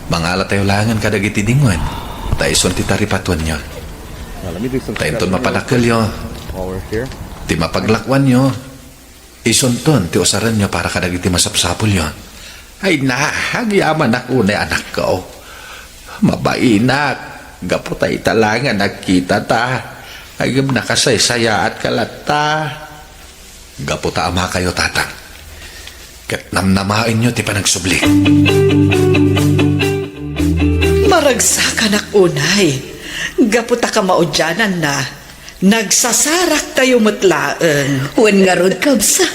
mangalatayo laengen kadagiti dingwen, ta isun ti taripatuenyo. Ta inton mapadakkelyo, ti mapaglakuanyo, isunton ti usarenyo para kadagiti masapsapulyo. Ay na, agyamanak unay, anakko. Mabainak, gapu ta ita laeng a nagkitata. Ay, ngem nakasaysayaatka latta. Gapu ta amakayo, Tatang, ket namnamaenyo ti panagsubli. Maragsakanak unay, gapu ta kamaudiananna, nagsasaraktayo met laeng. Wen ngarud, kabsat,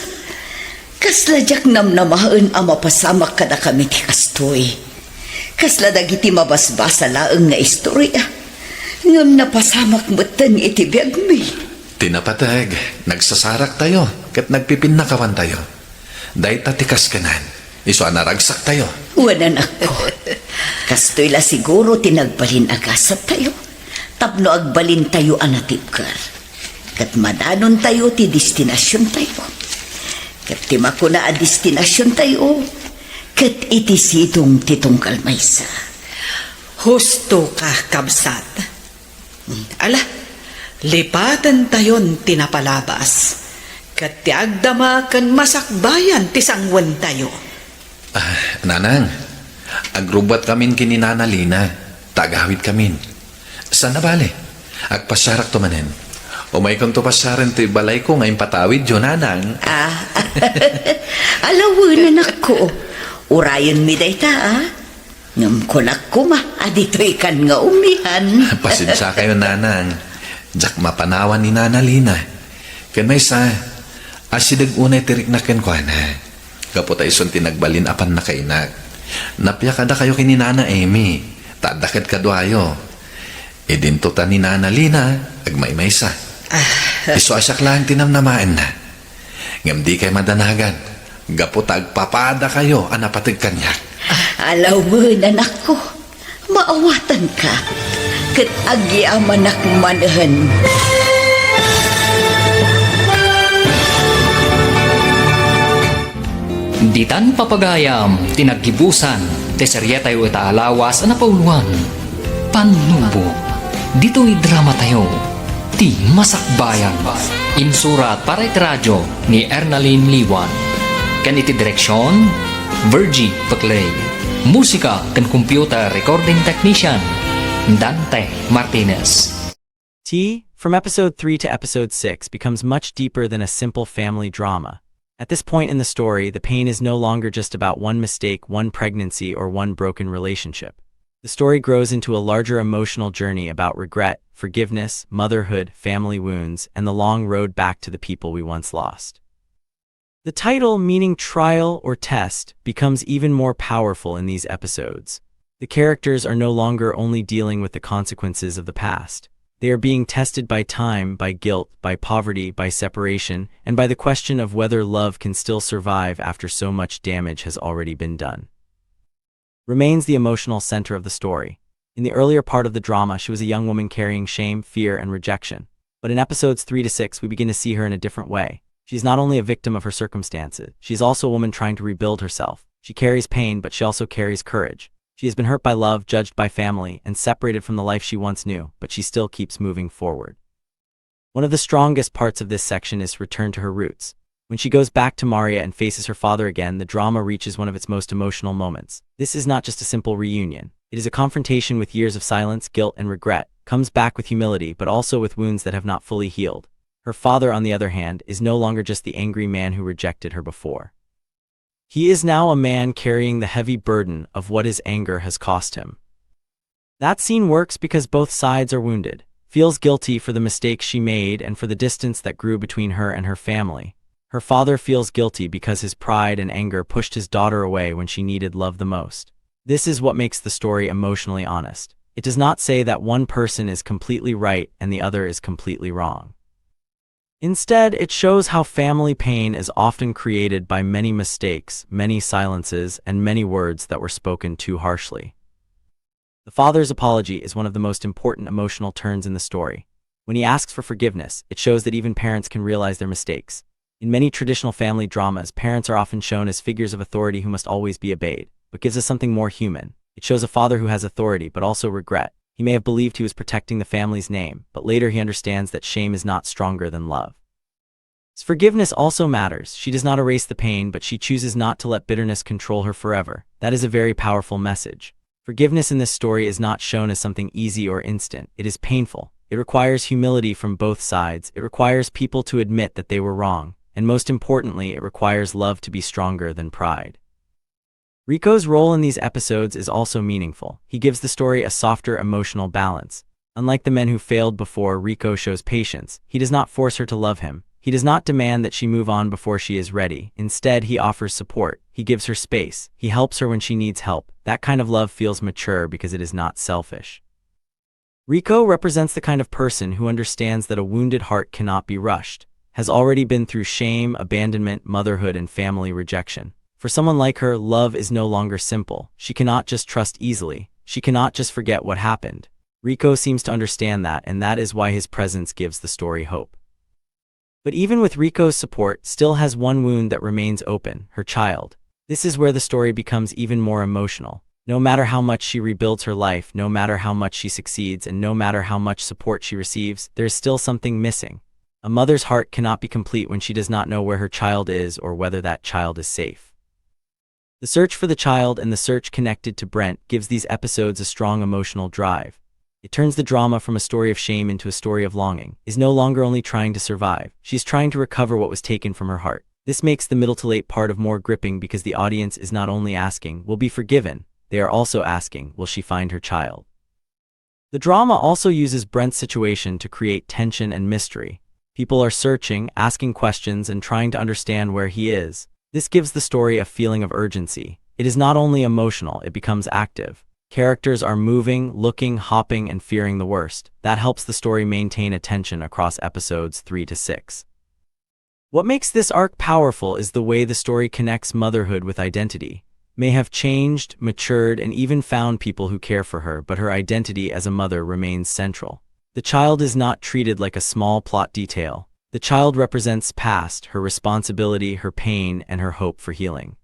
kasla diak namnamaen a mapasamak kadakami ti kastoy. Kasla dagiti mabasbasa laeng nga istoria, ngem napasamak metten iti biagmi. Ti napateg, nagsasaraktayo ket nagpipinnakawantayo. Dayta ti kaskenan, isu a naragsaktayo. Wen, anakko, kastoy la siguro ti nagbalin a gasattayo tapno agbalintayo a natibker. Ket madanontayo ti destinasiontayo. Ket ti makuna a destinasiontayo, ket iti sidong ti tunggal maysa. Husto ka, kabsat. Ala, lipatentayon ti napalabas, ket ti agdama ken masakbayan ti sangwentayo. Ah, Nanang, agrubbuatkamin ken ni Nana Lina, ta agawidkamin. Saan a bale, agpasiarakto manen. Umaykonto pasiaren toy balayko nga impatawidyo, Nanang. Ah, ala wen, anakko. Urayenmi dayta, ah. Ngem kunak koma a ditoykan nga umian. Pasensiakayo, Nanang. Diak mapanawan ni Nana Lina. Ken maysa, asideg unay ti riknak kenkuana. Gapu ta isun ti nagbalin a pannakainak. Nappiak kadakayo ken ni Nana Amy, ta adda ket kaduayo. Idinto ta ni Nana Lina, agmaymaysa. Ah. Isu a siak laeng ti namnamaenna. Ngem dikay madanagan, gapu ta agpapadakayo a napateg kaniak. Ala wen, anakko, maawatanka, ket agyamanak manen. Ditan papagayam ti naggibusan ti serietayo ita a lawas a napauluan, Pannubo. Ditoy dramatayo, Ti Masakbayan. Insurat para iti radio ni Ernalyn Liwan. Ken iti direksion, Virgie Peclay. Musika ken computer recording technician, Dante Martinez. T, from episode three to episode six, becomes much deeper than a simple family drama. At this point in the story, the pain is no longer just about one mistake, one pregnancy, or one broken relationship. The story grows into a larger emotional journey about regret, forgiveness, motherhood, family wounds, and the long road back to the people we once lost. The title, meaning trial or test, becomes even more powerful in these episodes. The characters are no longer only dealing with the consequences of the past. They are being tested by time, by guilt, by poverty, by separation, and by the question of whether love can still survive after so much damage has already been done. Remains the emotional center of the story. In the earlier part of the drama, she was a young woman carrying shame, fear, and rejection. But in episodes three to six, we begin to see her in a different way. She is not only a victim of her circumstances, she is also a woman trying to rebuild herself. She carries pain, but she also carries courage. She has been hurt by love, judged by family, and separated from the life she once knew, but she still keeps moving forward. One of the strongest parts of this section is return to her roots. When she goes back to Maria and faces her father again, the drama reaches one of its most emotional moments. This is not just a simple reunion. It is a confrontation with years of silence, guilt, and regret. Comes back with humility, but also with wounds that have not fully healed. Her father, on the other hand, is no longer just the angry man who rejected her before. He is now a man carrying the heavy burden of what his anger has cost him. That scene works because both sides are wounded, feels guilty for the mistake she made and for the distance that grew between her and her family. Her father feels guilty because his pride and anger pushed his daughter away when she needed love the most. This is what makes the story emotionally honest. It does not say that one person is completely right and the other is completely wrong. Instead, it shows how family pain is often created by many mistakes, many silences, and many words that were spoken too harshly. The father's apology is one of the most important emotional turns in the story. When he asks for forgiveness, it shows that even parents can realize their mistakes. In many traditional family dramas, parents are often shown as figures of authority who must always be obeyed. But gives us something more human. It shows a father who has authority, but also regret. He may have believed he was protecting the family's name, but later he understands that shame is not stronger than love. Forgiveness also matters. She does not erase the pain, but she chooses not to let bitterness control her forever. That is a very powerful message. Forgiveness in this story is not shown as something easy or instant. It is painful. It requires humility from both sides. It requires people to admit that they were wrong. And most importantly, it requires love to be stronger than pride. Rico's role in these episodes is also meaningful. He gives the story a softer emotional balance. Unlike the men who failed before, Rico shows patience. He does not force her to love him. He does not demand that she move on before she is ready. Instead, he offers support. He gives her space. He helps her when she needs help. That kind of love feels mature because it is not selfish. Rico represents the kind of person who understands that a wounded heart cannot be rushed, has already been through shame, abandonment, motherhood, and family rejection. For someone like her, love is no longer simple. She cannot just trust easily. She cannot just forget what happened. Rico seems to understand that, and that is why his presence gives the story hope. But even with Rico's support, still has one wound that remains open, her child. This is where the story becomes even more emotional. No matter how much she rebuilds her life, no matter how much she succeeds, and no matter how much support she receives, there is still something missing. A mother's heart cannot be complete when she does not know where her child is or whether that child is safe. The search for the child and the search connected to Brent gives these episodes a strong emotional drive. It turns the drama from a story of shame into a story of longing, is no longer only trying to survive, she is trying to recover what was taken from her heart. This makes the middle to late part of more gripping because the audience is not only asking, "Will be forgiven?" They are also asking, "Will she find her child?" The drama also uses Brent's situation to create tension and mystery. People are searching, asking questions, and trying to understand where he is. This gives the story a feeling of urgency. It is not only emotional, it becomes active. Characters are moving, looking, hoping, and fearing the worst. That helps the story maintain a tension across episodes three to six. What makes this arc powerful is the way the story connects motherhood with identity. May have changed, matured, and even found people who care for her, but her identity as a mother remains central. The child is not treated like a small plot detail. The child represents past, her responsibility, her pain, and her hope for healing.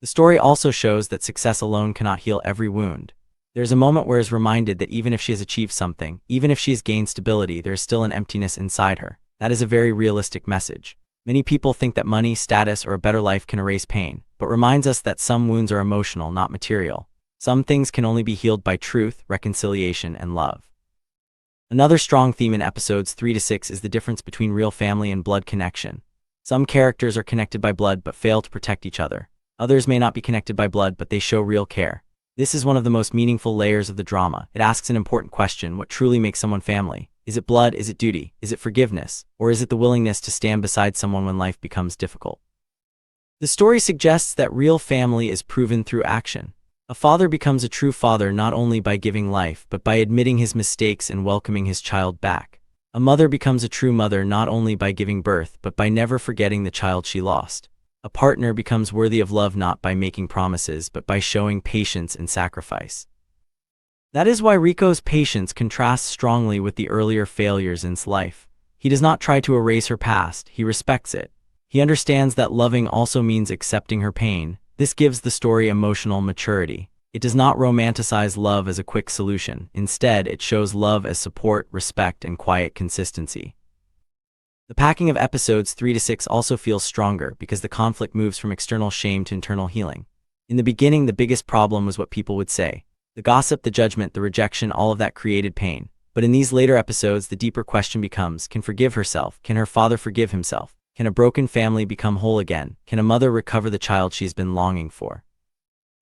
The story also shows that success alone cannot heal every wound. There's a moment where is reminded that even if she has achieved something, even if she has gained stability, there is still an emptiness inside her. That is a very realistic message. Many people think that money, status, or a better life can erase pain, but reminds us that some wounds are emotional, not material. Some things can only be healed by truth, reconciliation, and love. Another strong theme in episodes three to six is the difference between real family and blood connection. Some characters are connected by blood but fail to protect each other. Others may not be connected by blood, but they show real care. This is one of the most meaningful layers of the drama. It asks an important question: what truly makes someone family? Is it blood? Is it duty? Is it forgiveness? Or is it the willingness to stand beside someone when life becomes difficult? The story suggests that real family is proven through action. A father becomes a true father not only by giving life, but by admitting his mistakes and welcoming his child back. A mother becomes a true mother not only by giving birth, but by never forgetting the child she lost. A partner becomes worthy of love not by making promises, but by showing patience and sacrifice. That is why Rico's patience contrasts strongly with the earlier failures in his life. He does not try to erase her past, he respects it. He understands that loving also means accepting her pain. This gives the story emotional maturity. It does not romanticize love as a quick solution. Instead, it shows love as support, respect, and quiet consistency. The packing of episodes three to six also feels stronger because the conflict moves from external shame to internal healing. In the beginning, the biggest problem was what people would say. The gossip, the judgment, the rejection, all of that created pain. But in these later episodes, the deeper question becomes, can forgive herself? Can her father forgive himself? Can a broken family become whole again? Can a mother recover the child she's been longing for?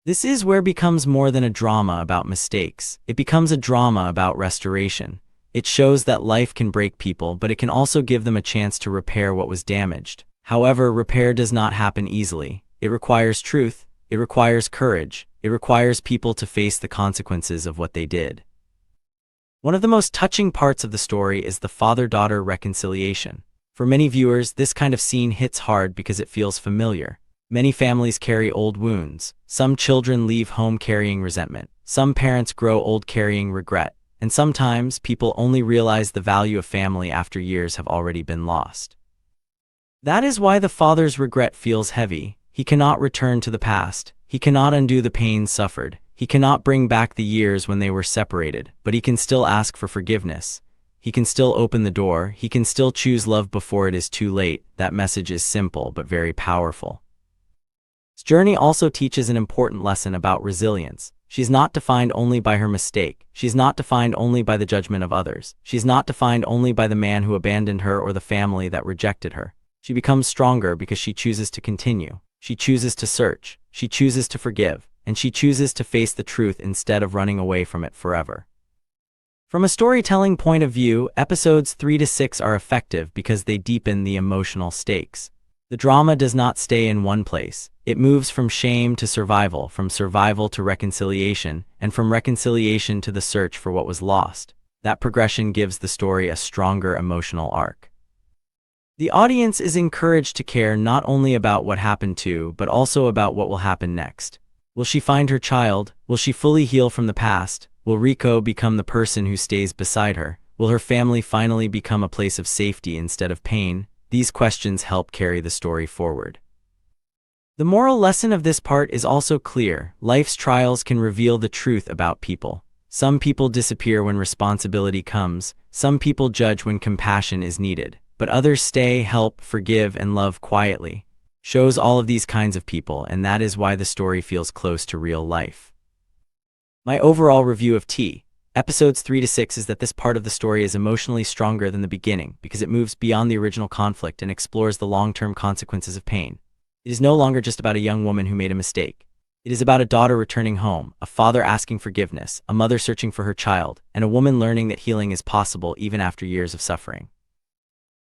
This is where becomes more than a drama about mistakes. It becomes a drama about restoration. It shows that life can break people, but it can also give them a chance to repair what was damaged. However, repair does not happen easily. It requires truth, it requires courage, it requires people to face the consequences of what they did. One of the most touching parts of the story is the father-daughter reconciliation. For many viewers, this kind of scene hits hard because it feels familiar. Many families carry old wounds. Some children leave home carrying resentment. Some parents grow old carrying regret. And sometimes people only realize the value of family after years have already been lost. That is why the father's regret feels heavy. He cannot return to the past. He cannot undo the pain suffered. He cannot bring back the years when they were separated, but he can still ask for forgiveness. He can still open the door. He can still choose love before it is too late. That message is simple but very powerful. This journey also teaches an important lesson about resilience. She is not defined only by her mistake. She is not defined only by the judgment of others. She is not defined only by the man who abandoned her or the family that rejected her. She becomes stronger because she chooses to continue. She chooses to search. She chooses to forgive. And she chooses to face the truth instead of running away from it forever. From a storytelling point of view, episodes three to six are effective because they deepen the emotional stakes. The drama does not stay in one place. It moves from shame to survival, from survival to reconciliation, and from reconciliation to the search for what was lost. That progression gives the story a stronger emotional arc. The audience is encouraged to care not only about what happened to, but also about what will happen next. Will she find her child? Will she fully heal from the past? Will Rico become the person who stays beside her? Will her family finally become a place of safety instead of pain? These questions help carry the story forward. The moral lesson of this part is also clear. Life's trials can reveal the truth about people. Some people disappear when responsibility comes. Some people judge when compassion is needed. But others stay, help, forgive, and love quietly. Shows all of these kinds of people, and that is why the story feels close to real life. My overall review of T, episodes three to six, is that this part of the story is emotionally stronger than the beginning because it moves beyond the original conflict and explores the long-term consequences of pain. It is no longer just about a young woman who made a mistake. It is about a daughter returning home, a father asking forgiveness, a mother searching for her child, and a woman learning that healing is possible even after years of suffering.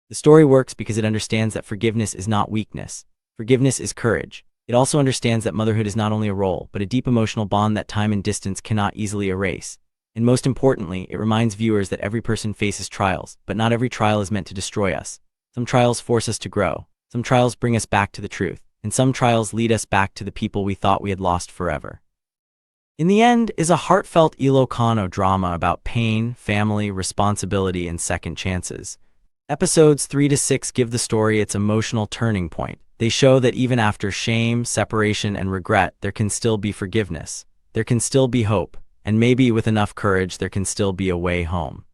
The story works because it understands that forgiveness is not weakness. Forgiveness is courage. It also understands that motherhood is not only a role, but a deep emotional bond that time and distance cannot easily erase. And most importantly, it reminds viewers that every person faces trials, but not every trial is meant to destroy us. Some trials force us to grow. Some trials bring us back to the truth. And some trials lead us back to the people we thought we had lost forever. In the end is a heartfelt Ilocano drama about pain, family, responsibility, and second chances. Episodes three to six give the story its emotional turning point. They show that even after shame, separation, and regret, there can still be forgiveness. There can still be hope. And maybe with enough courage, there can still be a way home.